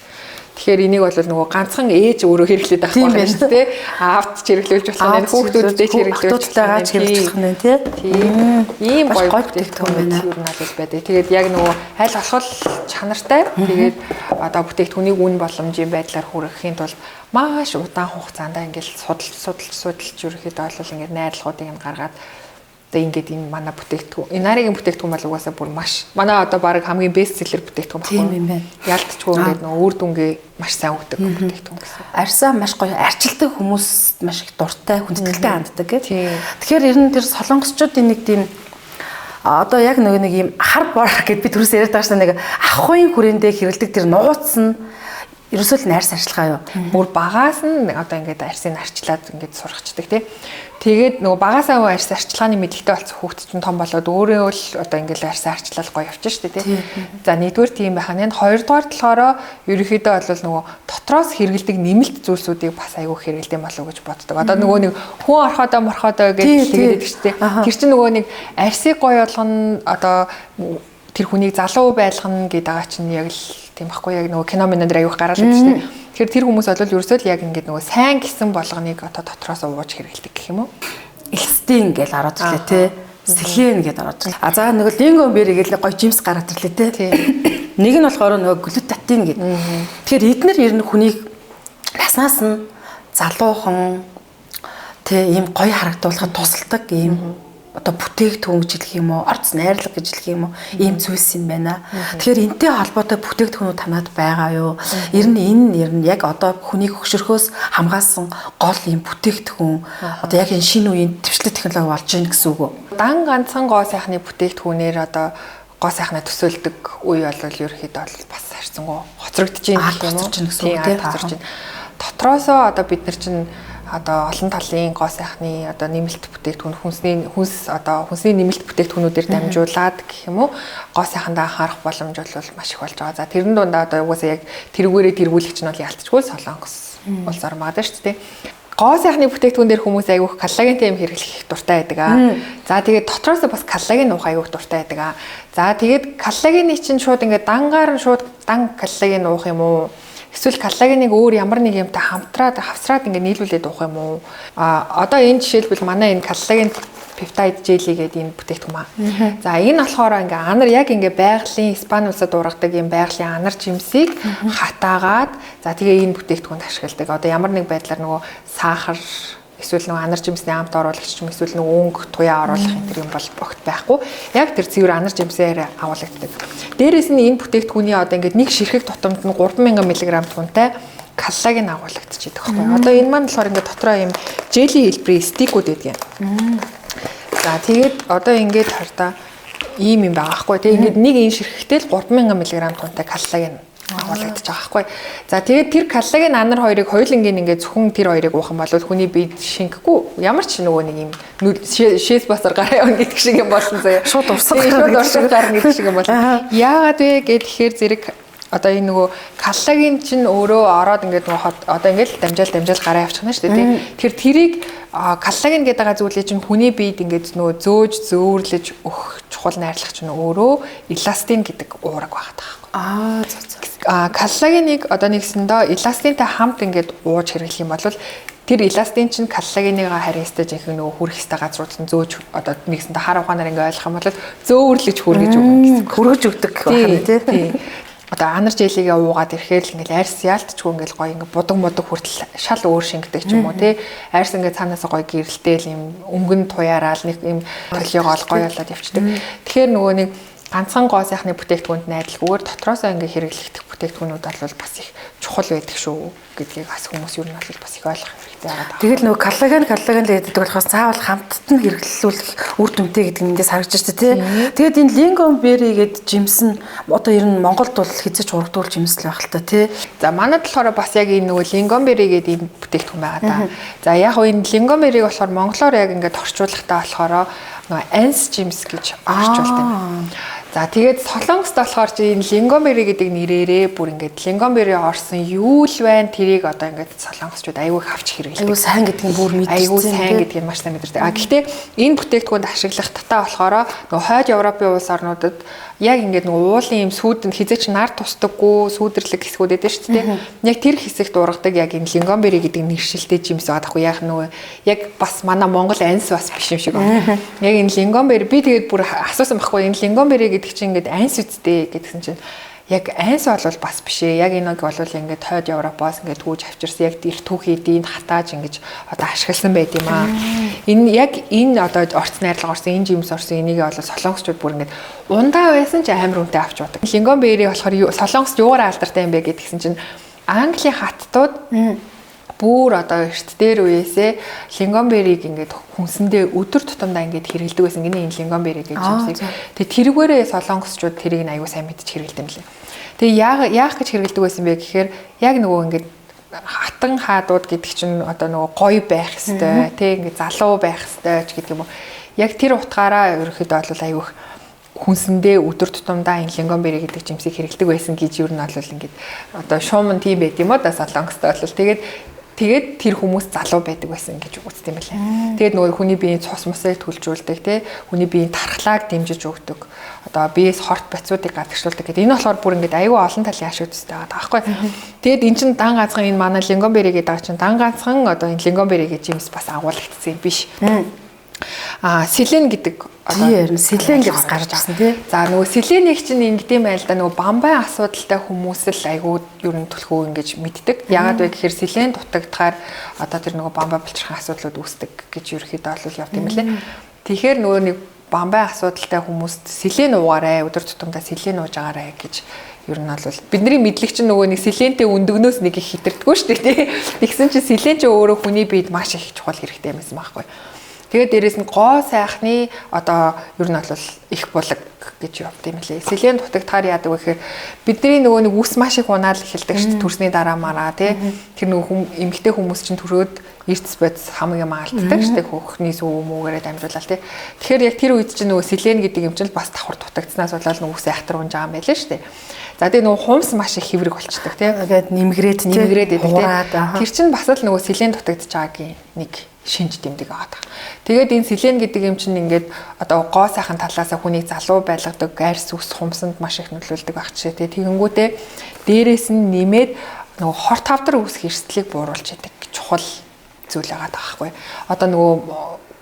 Тэгэхээр энийг бол нөгөө ганцхан ээж өөрөө хэрэглээд байх байх шүү дээ. Аавд ч хэрэглүүлж болох нь, хүүхдүүдтэй ч хэрэглүүлж охтуудтайгаа ч хэрэглэж болох нь тий. Тийм. Ийм гоё бүтээгдэхүүн ер нь бол байдаг. Тэгээд яг нөгөө аль болох чанартай. Тэгээд одоо бүтээгдэхүүнийг үн боломжийн байдлаар хүргэхийн тулд маш удаан хугацаанд ингээл судалж ерөөхдөө бол ингээд найрлагуудыг нь гаргаад одоо ингээд энэ манай бүтээгдэхүүн Inari-гийн бүтээгдэхүүн бол угаасаа бүр маш манай одоо баг хамгийн бест селлер бүтээгдэхүүн баггүй. Тийм юм байна. Ялтчгүй ингээд нөгөө үр дүнгээ маш сайн өгдөг бүтээгдэхүүн гэсэн. Арьсаа маш гоё арчилдаг хүмүүс маш их дуртай, хүндэтгэлтэй ханддаг гэх. Тэгэхээр ер нь тэр солонгосчуудын нэг тийм одоо яг нөгөө нэг юм хар бор гэд би түрүүс яриад байгаа шнэ нэг ахуйн хүрээндээ хэрэлдэг тэр нууц нь ерөөсөө л арьс арчилгаа юу. Бүр багаас нь одоо ингээд арьсыг арчлаад ингээд сургацдаг тий. Тэгээд нөгөө багасаа арьс арчилгааны мэдлэгтэй болсон хүүхд чинь том болоод өөрөө л одоо ингээд арьсаа арчлал гоё явчих шүү дээ тий. За нэгдүгээр тийм байх нь. Хоёрдугаар талаараа ерөнхийдөө бол нөгөө дотроос хэрэгэлдэг нэмэлт зүйлсүүдийг бас айгүй хэрэгэлдэм болов уу гэж боддог. Одоо нөгөө нэг хүн орхоодоо морхоодоо гэж тэгээд байдаг шүү дээ. Тэр чинь нөгөө нэг арьсыг гоё болгоно одоо тэр хүнийг залуу байлгана гэдэг байгаа чинь яг л тийм байхгүй яг нөгөө кино минь дээр аяух гараад байдаг шүү дээ. Тэгэхээр тэр хүмүүс бол ерөөсөө л яг ингээд нөгөө сайн гэсэн болгоныг одоо дотроос ууж хэрэглэдэг гэх юм уу? Элстин гэж ороод ирлээ те. Селен гэдээ ороод ирлээ. А за нөгөө лингон бери гэж гоё жимс гараад ирлээ те. Нэг нь болохоор нөгөө глютатин гэдэг. Тэгэхээр эднэр ер нь хүнийг наснаас нь залуухан те ийм гоё харагдуулахад тусалдаг ийм одоо бүтээгдэхүүн гэж хэлэх юм уу, орц найрлага гэж хэлэх юм уу, ийм зүйлс юм байна. Тэгэхээр энтэй холбоотой бүтээгдэхүүнүүд танад байгаа юу? Ер нь энэ ер нь яг одоо хүнийг хөшөрхөөс хамгаалсан гол ийм бүтээгдэхүүн одоо яг энэ шинэ үеийн дэвшлэг технологи болж байна гэсэн үг үү? Дан ганцхан гоо сайхны бүтээгдэхүүнээр одоо гоо сайхнаа төсөөлдөг үе бол ерөөхдөө бол бас харьцангуй хоцрогдож байна гэх юм уу? Тийм, хоцрогдож байна. Дотроосоо одоо бид нар чинь одоо олон талын гоо сайхны одоо нэмэлт бүтээгдэхүүн хүнс одоо хүнсний нэмэлт бүтээгдэхүүнүүдээр дамжуулаад гэх юм уу гоо сайхандаа анхаарах боломж бол маш их болж байгаа. За тэрэн дундаа одоо угаасаа яг тэрүүгээрээ тэргүүлэгч нь бол ялтчгүй Солонгос улс ормоод шүү дээ. Гоо сайхны бүтээгдэхүүн дээр хүмүүс айгүйх коллагентэй юм хэрэглэх их дуртай байдаг аа. За тэгээд дотроос бас коллаген уух айгүйх дуртай байдаг аа. За тэгээд коллагены чинь шууд ингээд дангаар нь шууд дан коллаген уух юм уу? Эсвэл коллагеныг өөр ямар нэг юмтай хамтраад хавсраад ингээ нийлүүлээд уух юм уу? А одоо энэ жишээлбэл манай энэ коллаген пептид жели гэдэг энэ бүтээгдэхүүн маа. За энэ болохоор ингээ анар яг ингээ байгалийн Испани улсад ургадаг юм байгалийн анар жимсийг хатаагаад за тэгээ энэ бүтээгдэхүүнд ашигладаг. Одоо ямар нэг байдлаар нөгөө сахар эсвэл нөгөө анар жимсний амт оруулагч юм эсвэл нөгөө өнгө туяа оруулах энэ төр юм бол огт байхгүй. Яг тэр цэвэр анар жимсээр агуулагддаг. Дээрээс нь энэ бүтээгдэхүүний одоо ингээд нэг ширхэг тутамд нь 3000 мг тунтай коллаген агуулагдчихэдэг байхгүй. Одоо энэ маань болохоор ингээд дотроо юм жели хэлбэрийн стикүүд байдаг юм. За тэгээд одоо ингээд хардаа ийм юм байгаа байхгүй. Тэгээд ингээд нэг энэ ширхэгтэй л 3000 мг тунтай коллаген агуулагдаж байгаа байхгүй. За тэгээд тэр коллаген анар хоёрыг хоёулангийн ингээд зөвхөн тэр хоёрыг уух юм бол хүний биед шингэхгүй ямар ч нөгөө нэг юм шээс басар гараа явна гэдэг шиг юм болсон заяа. Шууд урсгал гарна гэдэг шиг юм болсон. Яагаад вэ гэхээр зэрэг одоо энэ нөгөө коллаген чинь өөрөө ороод ингээд нөгөө одоо ингээд дамжаал гараа явчихна шүү дээ тий. Тэгэхээр тэрийг коллаген гэдэг байгаа зүйлийг чинь хүний биед ингээд нөгөө зөөж зөөвөрлөж өгөх чухал найрлах чинь өөрөө эластин гэдэг уураг байгаа таахгүй. Аа зөв зөв. Коллагеныг одоо нэгсэндээ эластинтай хамт ингээд ууж хэрэглэх юм бол тэр эластин чинь коллагеныгаа харин өстэй жинхэнэ нөгөө хүрэх ёстой газрууд нь зөөж одоо нэгсэндээ хар ухаанаар ингээд ойлгох юм бол зөөвөрлөж хүргэж өгнө гэсэн. Хүргэж өгдөг гэх байна тий. Одоо анар желигээ уугаад ирэхээр л ингээл арьс яалтчгүй ингээл гоё ингээ будаг мудаг хүртэл шал өөр шингэдэг ч юм уу тий. Арьс ингээ цаанаасаа гоё гэрэлтээл юм өнгөн туяараал нэг юм толигоол гоё болоод явчихдаг. Тэгэхээр нөгөө нэг ганцхан гоо сайхны бүтээгдэхүүнд найдалгүйгээр дотроосоо ингээ хэрэглэгдэх бүтээгдэхүүнүүд бол бас их чухал байдаг шүү гэдгийг бас хүмүүс ер нь бол бас их ойлгох хэрэгтэй байгаа. Тэгэл нөгөө коллаген л гэдэг болохоос заавал хамтд нь хэрэглүүлэх үр дүнтэй гэдэг нь эндээс харагдаж шүү дээ тий. Тэгээд энэ лингонберри гэдэг жимс нь одоо ер нь Монголд бол хэзээ ч урагдвал жимс л байх л та тий. За манад болохоор бас яг энэ нөгөө лингонберри гэдэг ийм бүтээгдэхүүн байгаа та. За яг энэ лингонберриг болохоор монголоор яг ингээд орчуулгатай болохоор нөгөө анс жимс гэж орчуулдаг юм. За тэгээд Солонгост болохоор чи энэ лингонберри гэдэг нэрээрээ бүр ингээд лингонберри орсон юу л байна тэрийг одоо ингээд солонгосчууд аюу их авч хэрэглэдэг. Аюу сайн гэдгийг бүр мэдэрсэн. Аюу сайн гэдгийг маш сайн мэдэрдэг. А гэхдээ энэ бүтээгдэхүүнд ашиглах татаа болохоор нөгөө хойд Европын улс орнуудад яг ингээд нөгөө уулын юм сүүдэнд хизээч нар тусдаггүй сүүдэрлэг хэсгүүд байдаг шүү дээ. Яг тэр хэсэгт ургадаг яг энэ лингонберри гэдэг нэршилтэй жимс байгаа хгүй яг нөгөө яг бас манай Монгол анс бас биш юм шиг байна. Яг энэ лингонберри би тэгээд бүр асуусан байхгүй энэ лингонберри гэдэг чинь ингээд анс үсттэй гэдгсэн чинь яг анс бол бас биш ээ. Яг энэ бол ингээд хойд Европоос ингээд түүж авчирсан яг тэр түүхийдийг хатааж ингэж одоо ашигласан байт юм аа. Энэ яг энэ одоо орц найрлага орсон, энэ жимс орсон энийг бол солонгосчууд бүр ингээд ундаа байсан ч амар үнэтэй авч удаг. Лингонберри болохоор солонгост юугаар алдартай юм бэ гэдгсэн чинь Английн хаттууд бүр одоо эрт дээр үеэсээ лингонберриг ингээд хүнсэндээ өдөр тутамдаа ингээд хэрэглэдэг байсан гинэ энэ лингонберри гэж юмсыг. Тэгээ тэрүүгээрээ солонгосчууд тэрийг нь аягүй сайн мэдчих хэрэглэдэг юм лээ. Тэгээ яах гэж хэрэглэдэг байсан бэ гэхээр яг нөгөө ингээд хатан хаадууд гэдэг чинь одоо нөгөө гоё байх хэвээр тий ингээд залуу байх хэвээр ч гэдэг юм уу. Яг тэр утгаараа ерөнхийдөө бол аягүй их хүнсэндээ өдөр тутамдаа энэ лингонберри гэдэг жимсийг хэрэглэдэг байсан гэж ер нь бол ингээд одоо шууман тийм байт юм уу да солонгостой бол тэгээд тэр хүмүүс залуу байдаг байсан гэж үздэг юм байна. Тэгээд нөгөө хүний биеийн цус мусыг төлжүүлдэг тий хүний биеийн тархлааг дэмжиж өгдөг. Одоо биеэс хорт бацуудыг гадагшлуулдаг гэдэг. Энэ болохоор бүр ингээд аюу олон талын ашиг үздэг байгаа байхгүй. Тэгээд эн чинь дан ганцхан энэ манай лингонберри гэдэг байгаа чинь дан ганцхан одоо энэ лингонберри гэж юмс бас агуулгдсан юм биш. Селен гэдэг одоо селен гэж гарч ирсэн тий. За нөгөө селенийг чинь ингэдэм байл да нөгөө бамбай асуудалтай хүмүүс л айгүй ер нь төлхөө ингэж мэддэг. Яагаад вэ гэхээр селен дутагдахаар одоо тэр нөгөө бамбай булчирхайн асуудлууд үүсдэг гэж ерөөхдөө бол явд юм лээ. Тэгэхээр нөгөө нэг бамбай асуудалтай хүмүүст селен уугаарай, өдөр тутамдаа селен ууж агаарай гэж ер нь бол бидний мэдлэг чинь нөгөө нэг селентэй өндөгнөөс нэг их хитэрдэггүй шүү дээ тий. Тэгсэн чинь селен чинь өөрөө хүний биед маш их чухал хэрэгтэй юм байсан байхгүй. Тэгээд дээрэс нь гоо сайхны одоо ер нь бол их булаг гэж явд юм лээ. Селен дутагдахаар яадаг вэ гэхээр бидний нөгөө нэг үс маш их унаал эхэлдэг шүү дээ. Төрсний дараа мараа тий. Тэр нөгөө эмэгтэй хүмүүс чинь төрөөд эрдэс бодис хамаг юм алддаг шүү дээ. Хөхний сүү мүүгээрээ дамжуулаад тий. Тэгэхээр яг тэр үед чинь нөгөө селен гэдэг юм чинь бас давхар дутагдсанаас болоод нөгөө үс айхтар унж байгаа юм байлээ шүү дээ. За тэгээ нөгөө хумс маш их хэврэг болчдөг тий. Тэгээд нэмгрээд байдаг тий. Тэр чинь бас л нөгөө селен дутагдж байгаагийн нэг шинж тэмдэг байгаа. Тэгээд энэ селен гэдэг юм чинь ингээд одоо гоо сайхан талаасаа хүнийг залуу байлгадаг, арьс ус хумсанд маш их нөлөөлдөг байх жишээ. Тэгэнгүүтээ дээрээс нь нэмээд Нөгөө хор тавдар үүсэх эрсдлийг бууруулж яадаг чухал зүйл байгаа даахгүй. Одоо нөгөө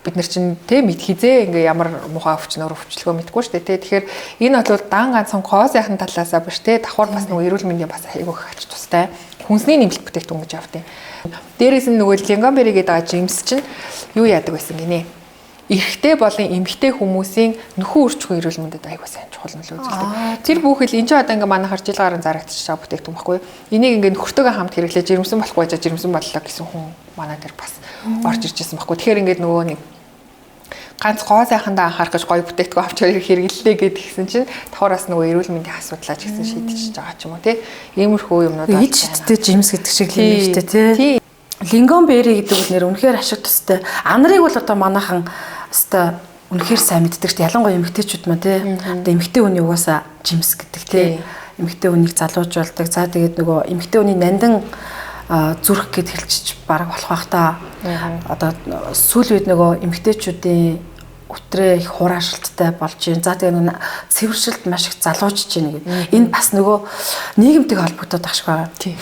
бид нар чинь тэ мэд хизээ ингээ ямар муухай өвчнөр өвчлөгөө мэдгүй шүү дээ тэ. Тэгэхээр энэ бол дан ганцхан гоо сайхан талаасаа биш тэ, давхар бас нөгөө эрүүл мэндийн бас айгүй их ач тустай хүнсний нэмэлт бүтээгдэхүүн гэж явдیں۔ Дээрээс нь нөгөө lingonberry гэдэг байгаа жимс чинь юу яадаг байсан гинэ? Эрэгтэй болон эмэгтэй хүмүүсийн нөхөн үрчхэн эрүүл мэндэд айгүй сайн чухал нөлөө үзүүлдэг. Тэр бүхэл энэ ч одоо ингээ манай хар жил гарan зарагдчихж байгаа бүтээгдэхүүн байхгүй юу? Энийг ингээ нөхөртөөгөө хамт хэрэглээ жирэмсэн болохгүй жаа жирэмсэн боллоо гэсэн хүн манай дээр бас орж ирж байсан байхгүй. Тэгэхээр ингээд нөгөө нэг ганц гоо сайхандаа анхаарах гэж гоё бүтээгдэхүүн авч хэрэглэлээ гэдгийгсэн чинь давхар бас нөгөө эрүүл мэндийн асуудлаа ч гэсэн шийдчихэж байгаа ч юм уу тий. Иймэрхүү юмнууд ид шидтэй жимс гэдэг шиг л юм шүү дээ тий. Lingonberry гэдэг бол нэр үнэхээр ашиг тустай. Анарыг бол одоо манайхан өстой үнэхээр сайн мэддэг шүү дээ. Ялангуяа эмэгтэйчүүд маань тий. Одоо эмэгтэй хүний угаасаа жимс гэдэг тий. Эмэгтэй хүнийг залуужуулдаг. За тэгээд нөгөө эмэгтэй хүний нандин зүрх гэд хэлчих бараг болох бах та. Одоо сүүлийн үед нөгөө эмэгтэйчүүдийн үтрээ их хураашилттай болж байна. За тэгээ нөгөө цэвэршилт маш их залуужж байна гэдэг. Энэ бас нөгөө нийгэмтэй холбогдоод ах шиг байгаа. Тий.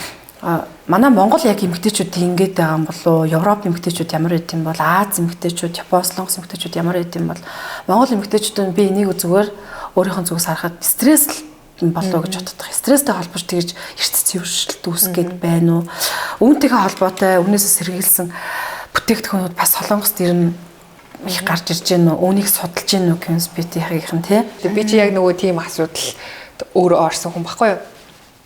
Манай Монгол яг эмэгтэйчүүд ингэж байгаа юм болов уу? Европ эмэгтэйчүүд ямар байд юм бол? Аз эмэгтэйчүүд, Япон, Солонгос эмэгтэйчүүд ямар байд юм бол? Монгол эмэгтэйчүүд нь би энийг зүгээр өөрийнхөө зүгээс харахад стресс болов гэж боддог. Стресстэй холбож тэгж эрт цэвэршилт үүсгээд байна уу? Үүнтэйгээ холбоотой үүнээсээ сэргийлсэн бүтээгдэхүүнүүд бас Солонгост ер нь их гарч ирж байна уу? Үүнийг судалж байна уу Queen's Beauty-ийнхэн тий? Би чи яг нөгөө тийм асуудал өөрөө орсон хүн баггүй юу?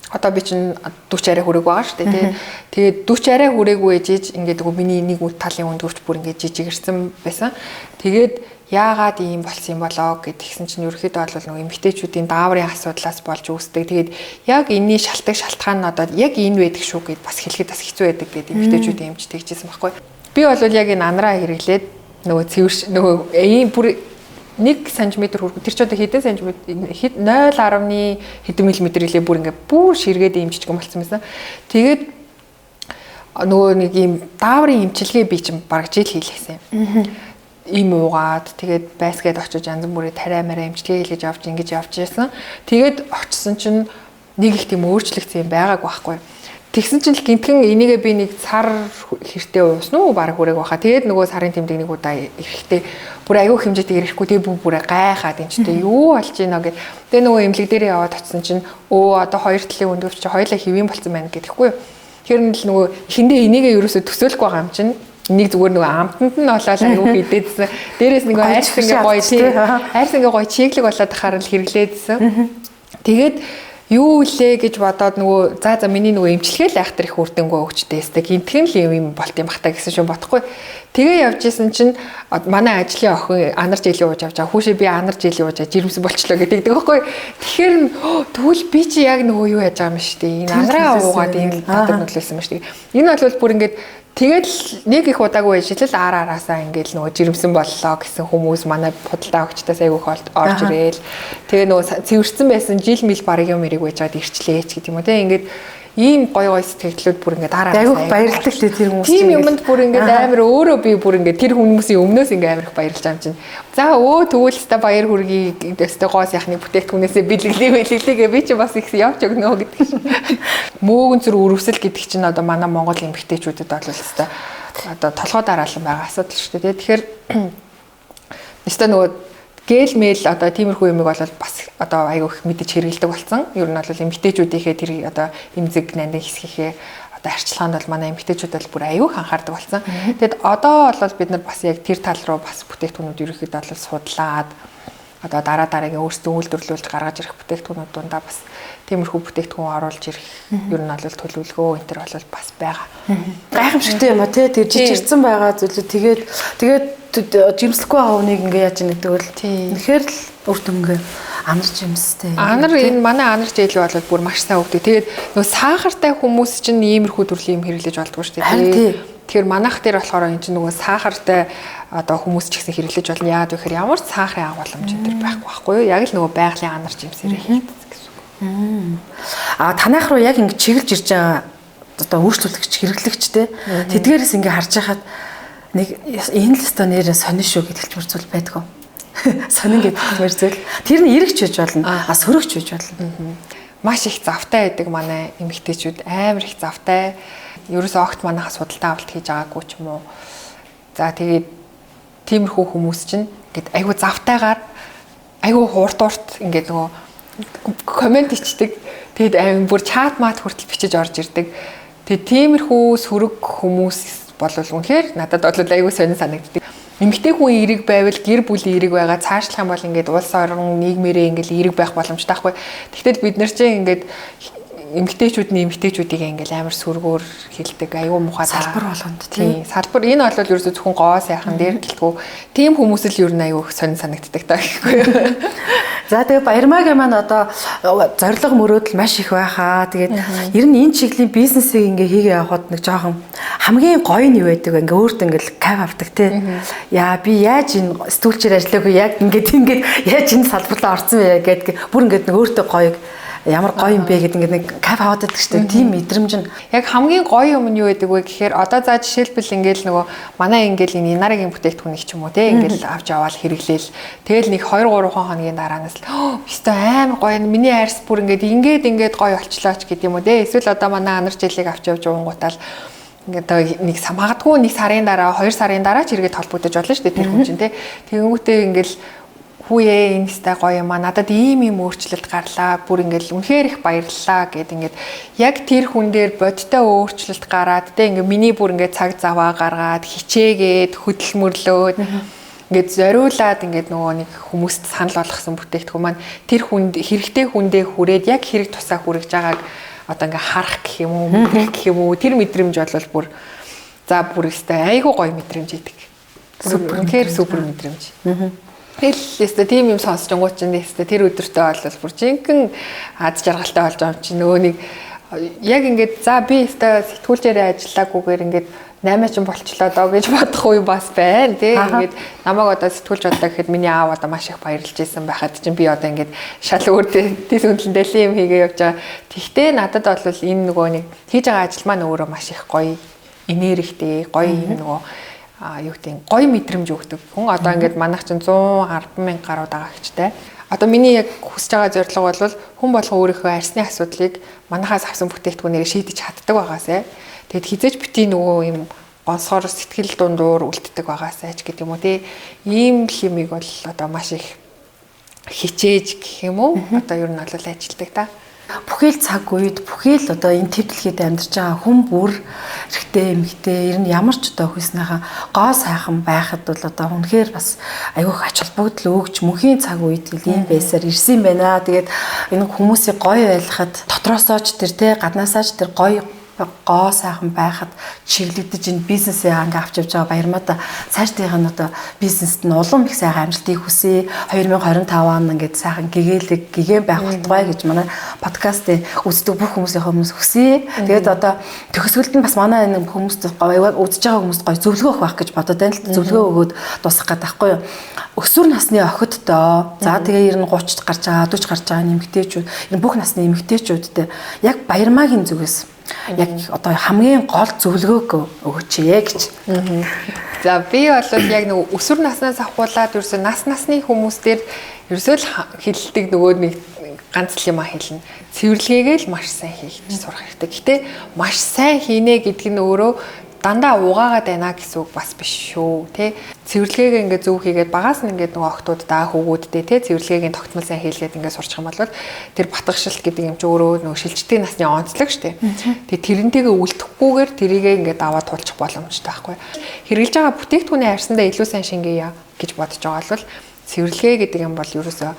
Одоо би чинь 40 арай хүрээгүй байгаа шүү дээ тий. Тэгээд 40 арай хүрээгүй ээжиж ингээд нөгөө миний нэг үт талын өндгөвч бүр ингээд жижигэрсэн байсан. Тэгээд яагаад ийм болсон юм болоо гэдгийгсэн чинь ерөөхдөө бол нөгөө эмэгтэйчүүдийн дааврын асуудлаас болж үүсдэг. Тэгээд яг энэний шалтгаан шалтгаан нь одоо яг энэ байдаг шүү гэд бас хэлэхэд бас хэцүү байдаг гэд эмэгтэйчүүдийн эмч тэгжсэн байхгүй. Би бол яг энэ анараа хэрэглээд нөгөө цэвэрш нөгөө ийм бүр 1 см хүрэх. Тэр ч одоо хэдэн сантиметр 0.1 хэдэн миллиметр илээ бүр ингээ бүр ширгээд ийм жижигэн болсон байсан. Тэгээд нөгөө нэг ийм дааврын эмчилгээ би чинь бараг жил хийлгэсэн юм. Им уугаад тэгээд байсгээд очиж янз бүрийн тариа мараа эмчилгээ хийлгэж авч ингэж явж байсан. Тэгээд очсон чинь нэг их тийм өөрчлөгдсөн юм байгаагүй байхгүй. Тэгсэн чинь л гинтгэн энийгээ би нэг сар хэртээ уусан уу бараг хүрээг баха. Тэгээд нөгөө сарын тэмдэг нэг удаа эрэхтэй бүр аюу хэмжээтэй ирэхгүй тэгээ бүр бүрээ гайхаад энэ ч тэ юу болж гинэ гэд. Тэгээ нөгөө эмнэлэг дээрээ яваад очсон чинь өө одоо хоёр талын өндөвч чи хоёлаа хэвийн болсон байна гэдэхгүй. Тэр нь л нөгөө эхэндээ энийгээ ерөөсөө төсөөлөхгүй байгаа юм чинь энийг зүгээр нөгөө амтанд нь болоод аюу хидэдсэн. Дээрээс нөгөө арьс ингээ гоё тий. Арьс ингээ гоё чиглэг болоод тахаар л хэрэглээдсэн. Тэгээд юу үлээ гэж бодоод нөгөө за миний нөгөө эмчилгээ л айхтар их үр дүнгүй өгчтэй өстэй гинтгэн л юм юм болт юм бах та гэсэн шин бодохгүй. Тэгээ явж исэн чинь манай ажлын охин анар жилийн ууж авч байгаа. Хүүшээ би анар жилийн ууж жирэмсэн болчлоо гэдэг байхгүй. Тэгэхээр тэгвэл би чи яг нөгөө юу яаж байгаа юм шүү дээ. Энэ анараа уугаад энэ татар нөлөөлсөн юм шүү дээ. Энэ бол бүр ингээд тэгэл нэг их удаагүй ажиллал ар араасаа ингээд нөгөө жирэмсэн боллоо гэсэн хүмүүс манай худалдаа өгчдөөс айгүйх орж ирээл. Тэгээ нөгөө цэвэрсэн байсан жил мэл барыг юм эрэг байжгаад ирчлээ ч гэдэг юм уу те. Ингээд ийм гоё гоё сэтгэлдлүүд бүр ингээд ар араасаа айгүйх баярлдаг те тэр хүмүүс. Тийм юмд бүр ингээд амар өөрөө би бүр ингээд тэр хүмүүсийн өмнөөс ингээд амар их баярлж байгаа юм чинь. За өө тэгвэл өстой баяр хүргэе өстой гоо сайхны бүтээгдэхүүнээсээ бэлэглээ бэлэглээ гэ би чи бас их явж өгнө гэдэг чинь. Мөөгөнцөр өрөвсөл гэдэг чинь одоо манай Монгол эмэгтэйчүүдэд бол өстой одоо толгой дараалан байгаа асуудал шүү дээ. Тэгэхээр өстой нөгөө гэл мэл одоо тиймэрхүү юмыг бол бас одоо айгүй их мэдэж хэрэгэлдэг болсон. Ер нь бол эмэгтэйчүүдийнхээ тэр одоо эмзэг нандин хэсгийнхээ одоо арчилгаанд бол манай эмэгтэйчүүд бол бүр айгүй их анхаардаг болсон. Тэгэд одоо бол бид нар бас яг тэр тал руу бас бүтээгдэхүүнүүд ерөнхийдөө бол судлаад одоо дараа дараагийн өөрсдөө үйлдвэрлүүлж гаргаж ирэх бүтээгдэхүүнүүд дундаа бас тиймэрхүү бүтээгдэхүүн оруулж ирэх ер нь бол төлөвлөгөө энэ төр бол бас байгаа. Гайхамшигтай юм а тий тэр жижигэрсэн байгаа зүйлүүд тэгээд тэгээд жирэмслэхгүй байгаа хүнийг ингээ яаж ийн гэдэг бол үнэхээр л үр дүнгээ анар жимстэй. Анар энэ манай анар жил бол бүр маш сайн өгдөг. Тэгээд нөгөө сахартай хүмүүс чинь иймэрхүү төрлийн юм хэрэглэж болдгоо шүү дээ. Тэгэхээр манайх дээр болохоор энэ чинь нөгөө сахартай одоо хүмүүс ч гэсэн хэрэглэж болно. Яагаад вэ гэхээр ямар ч сахарын агуулмж энэ төр байхгүй байхгүй юу? Яг л нөгөө байгалийн анар жимсээрээ хийдэг гэсэн үг. А танайх руу яг ингэ чиглэж ирж байгаа одоо өөрчлөлөгч хэрэглэгчтэй тэдгээрээс ингээ харж байхад нэг энэ л өстө нэрээ сонин шүү гэдэг хэлмэр зүйл байдгүй. Сонин гэдэг хэлмэр зүйл. Тэр нь эрэгч байж болно. А сөрөгч байж болно. Маш их завтай байдаг манай эмэгтэйчүүд, амар их завтай. Ерөөсөө огт манайхаас худалдаа авалт хийж байгаагүй ч юм уу. За тэгээд тиймэрхүү хүмүүс чинь ингээд айгүй завтайгаар айгүй хурд урт ингээд нөгөө comment ичдэг. Тэгээд аим бүр чат мат хүртэл бичиж орж ирдэг. Тэгээд тиймэрхүү сөрөг хүмүүс бол үнэхээр надад бол айгүй сонин санагддаг. Эмэгтэй хүн эерэг байвал гэр бүлийн эерэг байгаа. Цаашлах юм бол ингээд улс орон нийгмээрээ ингээд эерэг байх боломжтой байхгүй. Тэгтэл бид нар чинь ингээд эмэгтэйчүүд нь эмэгтэйчүүдийг ингээд амар сөргөөр хэлдэг. Айгүй муухай салбар болгонд тийм. Салбар энэ бол ерөөсөө зөвхөн гоо сайхан дээр гэлтгүү. Тийм хүмүүс л ер нь айгүй сонин санагддаг та гэхгүй юу. За тэгээ Баярмаагийн маань одоо зорилго мөрөөдөл маш их байхаа. Тэгээд ер нь энэ чиглэлийн бизнесийг ингээ хийгээ явахад нэг жоохон хамгийн гоё нь юу байдаг вэ? Ингээ өөртөө ингээл кайф авдаг тий. Яа би яаж энэ сэтгүүлчээр ажиллаагүй яг ингээд ингээд яаж энэ салбарлаа орсон бэ гэдг бүр ингээд нэг өөртөө гоё ямар гоё юм бэ гэдэг ингээд нэг кайф аваад байдаг шүү дээ. Тийм мэдрэмж нь яг хамгийн гоё юм нь юу байдаг вэ гэхээр одоо за жишээлбэл ингээл нөгөө манай ингээл энэ Инарагийн бүтээгдэхүүнийг ч юм уу те ингээл авч яваал хэрэглээл тэгэл нэг 2 3 хоногийн дараанаас л өстой амар гоё миний арьс бүр ингээд ингээд ингээд гоё болчлоо ч гэдэг юм уу те. Эсвэл одоо манай анар жилийг авч явж уунгуутаал ингээд нэг магадгүй нэг сарын дараа 2 сарын дараа ч эргээд холбогдож болно шүү дээ тэр хүн чинь те. Тэгэнгүүтээ ингээл хүүе энэ стай гоё юм а надад ийм ийм өөрчлөлт гарлаа бүр ингээл үнэхээр их баярлалаа гэд ингээд яг тэр хүн дээр бодтой өөрчлөлт гараад те ингээд миний бүр ингээд цаг заваа гаргаад хичээгээд хөдөлмөрлөөд ингээд зориулаад ингээд нөгөө нэг хүмүүст санал болгосон бүтээгдэхүүн маань тэр хүнд хэрэгтэй хүндээ хүрээд яг хэрэг тусаа хүрэж байгааг одоо ингээд харах гэх юм уу мэдрэх гэх юм уу тэр мэдрэмж бол бүр за бүр өстэй айгүй гоё мэдрэмж идэг. Супер үнэхээр супер мэдрэмж. Тэгэл өстой тийм юм сонсчонгууд чинь өстой тэр өдөртөө бол бүр жинхэнэ аз жаргалтай болж байгаа юм чинь нөгөө нэг яг ингээд за би өстой сэтгүүлчээрээ ажиллаагүйгээр ингээд 8 ч болчлоо доо гэж бодох үе бас байна тий. Ингээд намайг одоо сэтгүүлч бодлоо гэхэд миний аав одоо маш их баярлж исэн байхад чинь би одоо ингээд шал өөр тэс үндлэн дэлийн юм хийгээ явж байгаа. Тэгтээ надад бол энэ нөгөө нэг хийж байгаа ажил маань өөрөө маш их гоё энергитэй, гоё юм нөгөө юу гэдэг гоё мэдрэмж өгдөг. Хүн одоо ингээд манайх чинь 110 мянга гаруй дагагчтай. Одоо миний яг хүсэж байгаа зорилго бол хүн болгон өөрийнхөө арьсны асуудлыг манайхаас авсан бүтээгдэхүүнээр шийдэж чаддаг байгаасай. Тэгэд хизээж бити нөгөө юм гонсгоор сэтгэл дундуур үлддэг байгаасай ч гэдэг юм уу тий. Ийм л юмыг бол одоо маш их хичээж гэх юм уу? Одоо ер нь бол ажилтдаг та. Бүхэл цаг үед бүхэл одоо энэ төв дэлхийд амьдарч байгаа хүн бүр эрэгтэй эмэгтэй ер нь ямар ч одоо хүйснийхаа гоо сайхан байхад бол одоо үнэхээр бас айгүйх ач холбогдол өгч мөнхийн цаг үед ийм байсаар ирсэн юм байна. Тэгээд энэ хүмүүсийг гоё байлгахад дотроосоо ч тэр те гаднаасаа ч тэр гоё гоо сайхан байхад чиглэгдэж энэ бизнесээ ингээ авч явж байгаа Баярмаада цаашдынх нь одоо бизнест нь улам их сайхан амжилтыг хүсье. 2025 он ингээд сайхан гэгээлэг гэгээн байх болтугай гэж манай подкастыг үздэг бүх хүмүүсийн өмнөөс хүсье. Тэгээд одоо төгсгөлд нь бас манай энэ хүмүүст гоё үзэж байгаа хүмүүст гоё зөвлөгөө өгөх байх гэж бодод байна л зөвлөгөө өгөөд дуусгах гэдэг байхгүй юу. Өсвөр насны охиддоо за тэгээ ер нь 30 гарч байгаа 40 гарч байгаа эмэгтэйчүүд ер нь бүх насны эмэгтэйчүүдтэй яг Баярмаагийн зүгээс яг одоо хамгийн гол зөвлөгөөг өгөөч ээ гэж. За би бол яг нөгөө өсвөр наснаас авахуулаад ерөөсөө нас насны хүмүүс дээр ерөөсөө л хэлдэг нөгөө нэг ганц л юм а хэлнэ. Цэвэрлэгээгээ л маш сайн хийж сурах хэрэгтэй. Гэтэ маш сайн хийнэ гэдг нь өөрөө дандаа угаагаад байна гэсэн үг бас биш шүү тий. Цэвэрлэгээгээ ингээд зөв хийгээд багаас нь ингээд нөгөө охтуудаа хүүгүүддээ тий цэвэрлэгээгийн тогтмол сайн хийлгээд ингээд сурчих юм бол тэр батгшилт гэдэг юм чи өөрөө нөгөө шилждэг насны онцлог шүү дээ. Тэгээ тэрнтэйгээ үлдэхгүйгээр тэрийгээ ингээд аваад тулчих боломжтой байхгүй. Хэрэглэж байгаа бүтээгдэхүүний арьсандаа илүү сайн шингээе гэж бодож байгаа бол цэвэрлэгээ гэдэг юм бол ерөөсөө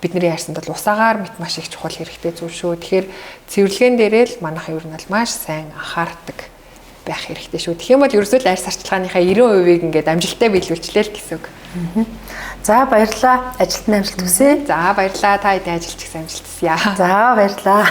бидний арьсанд бол усаагаар мэт маш их чухал хэрэгтэй зүйл шүү. Тэгэхээр цэвэрлэгээн дээрээ л манайхан ер нь бол маш сайн анхаардаг байх хэрэгтэй шүү. Тэгэх юм бол ерөөсөө л арьс арчилгааныхаа 90%-ийг ингээд амжилттай биелүүлчлээ л гэсэн үг. За баярлалаа. Ажилд нь амжилт хүсье. За баярлалаа. Та хэдийн ажилч гэсэн амжилт хүсье. За баярлалаа.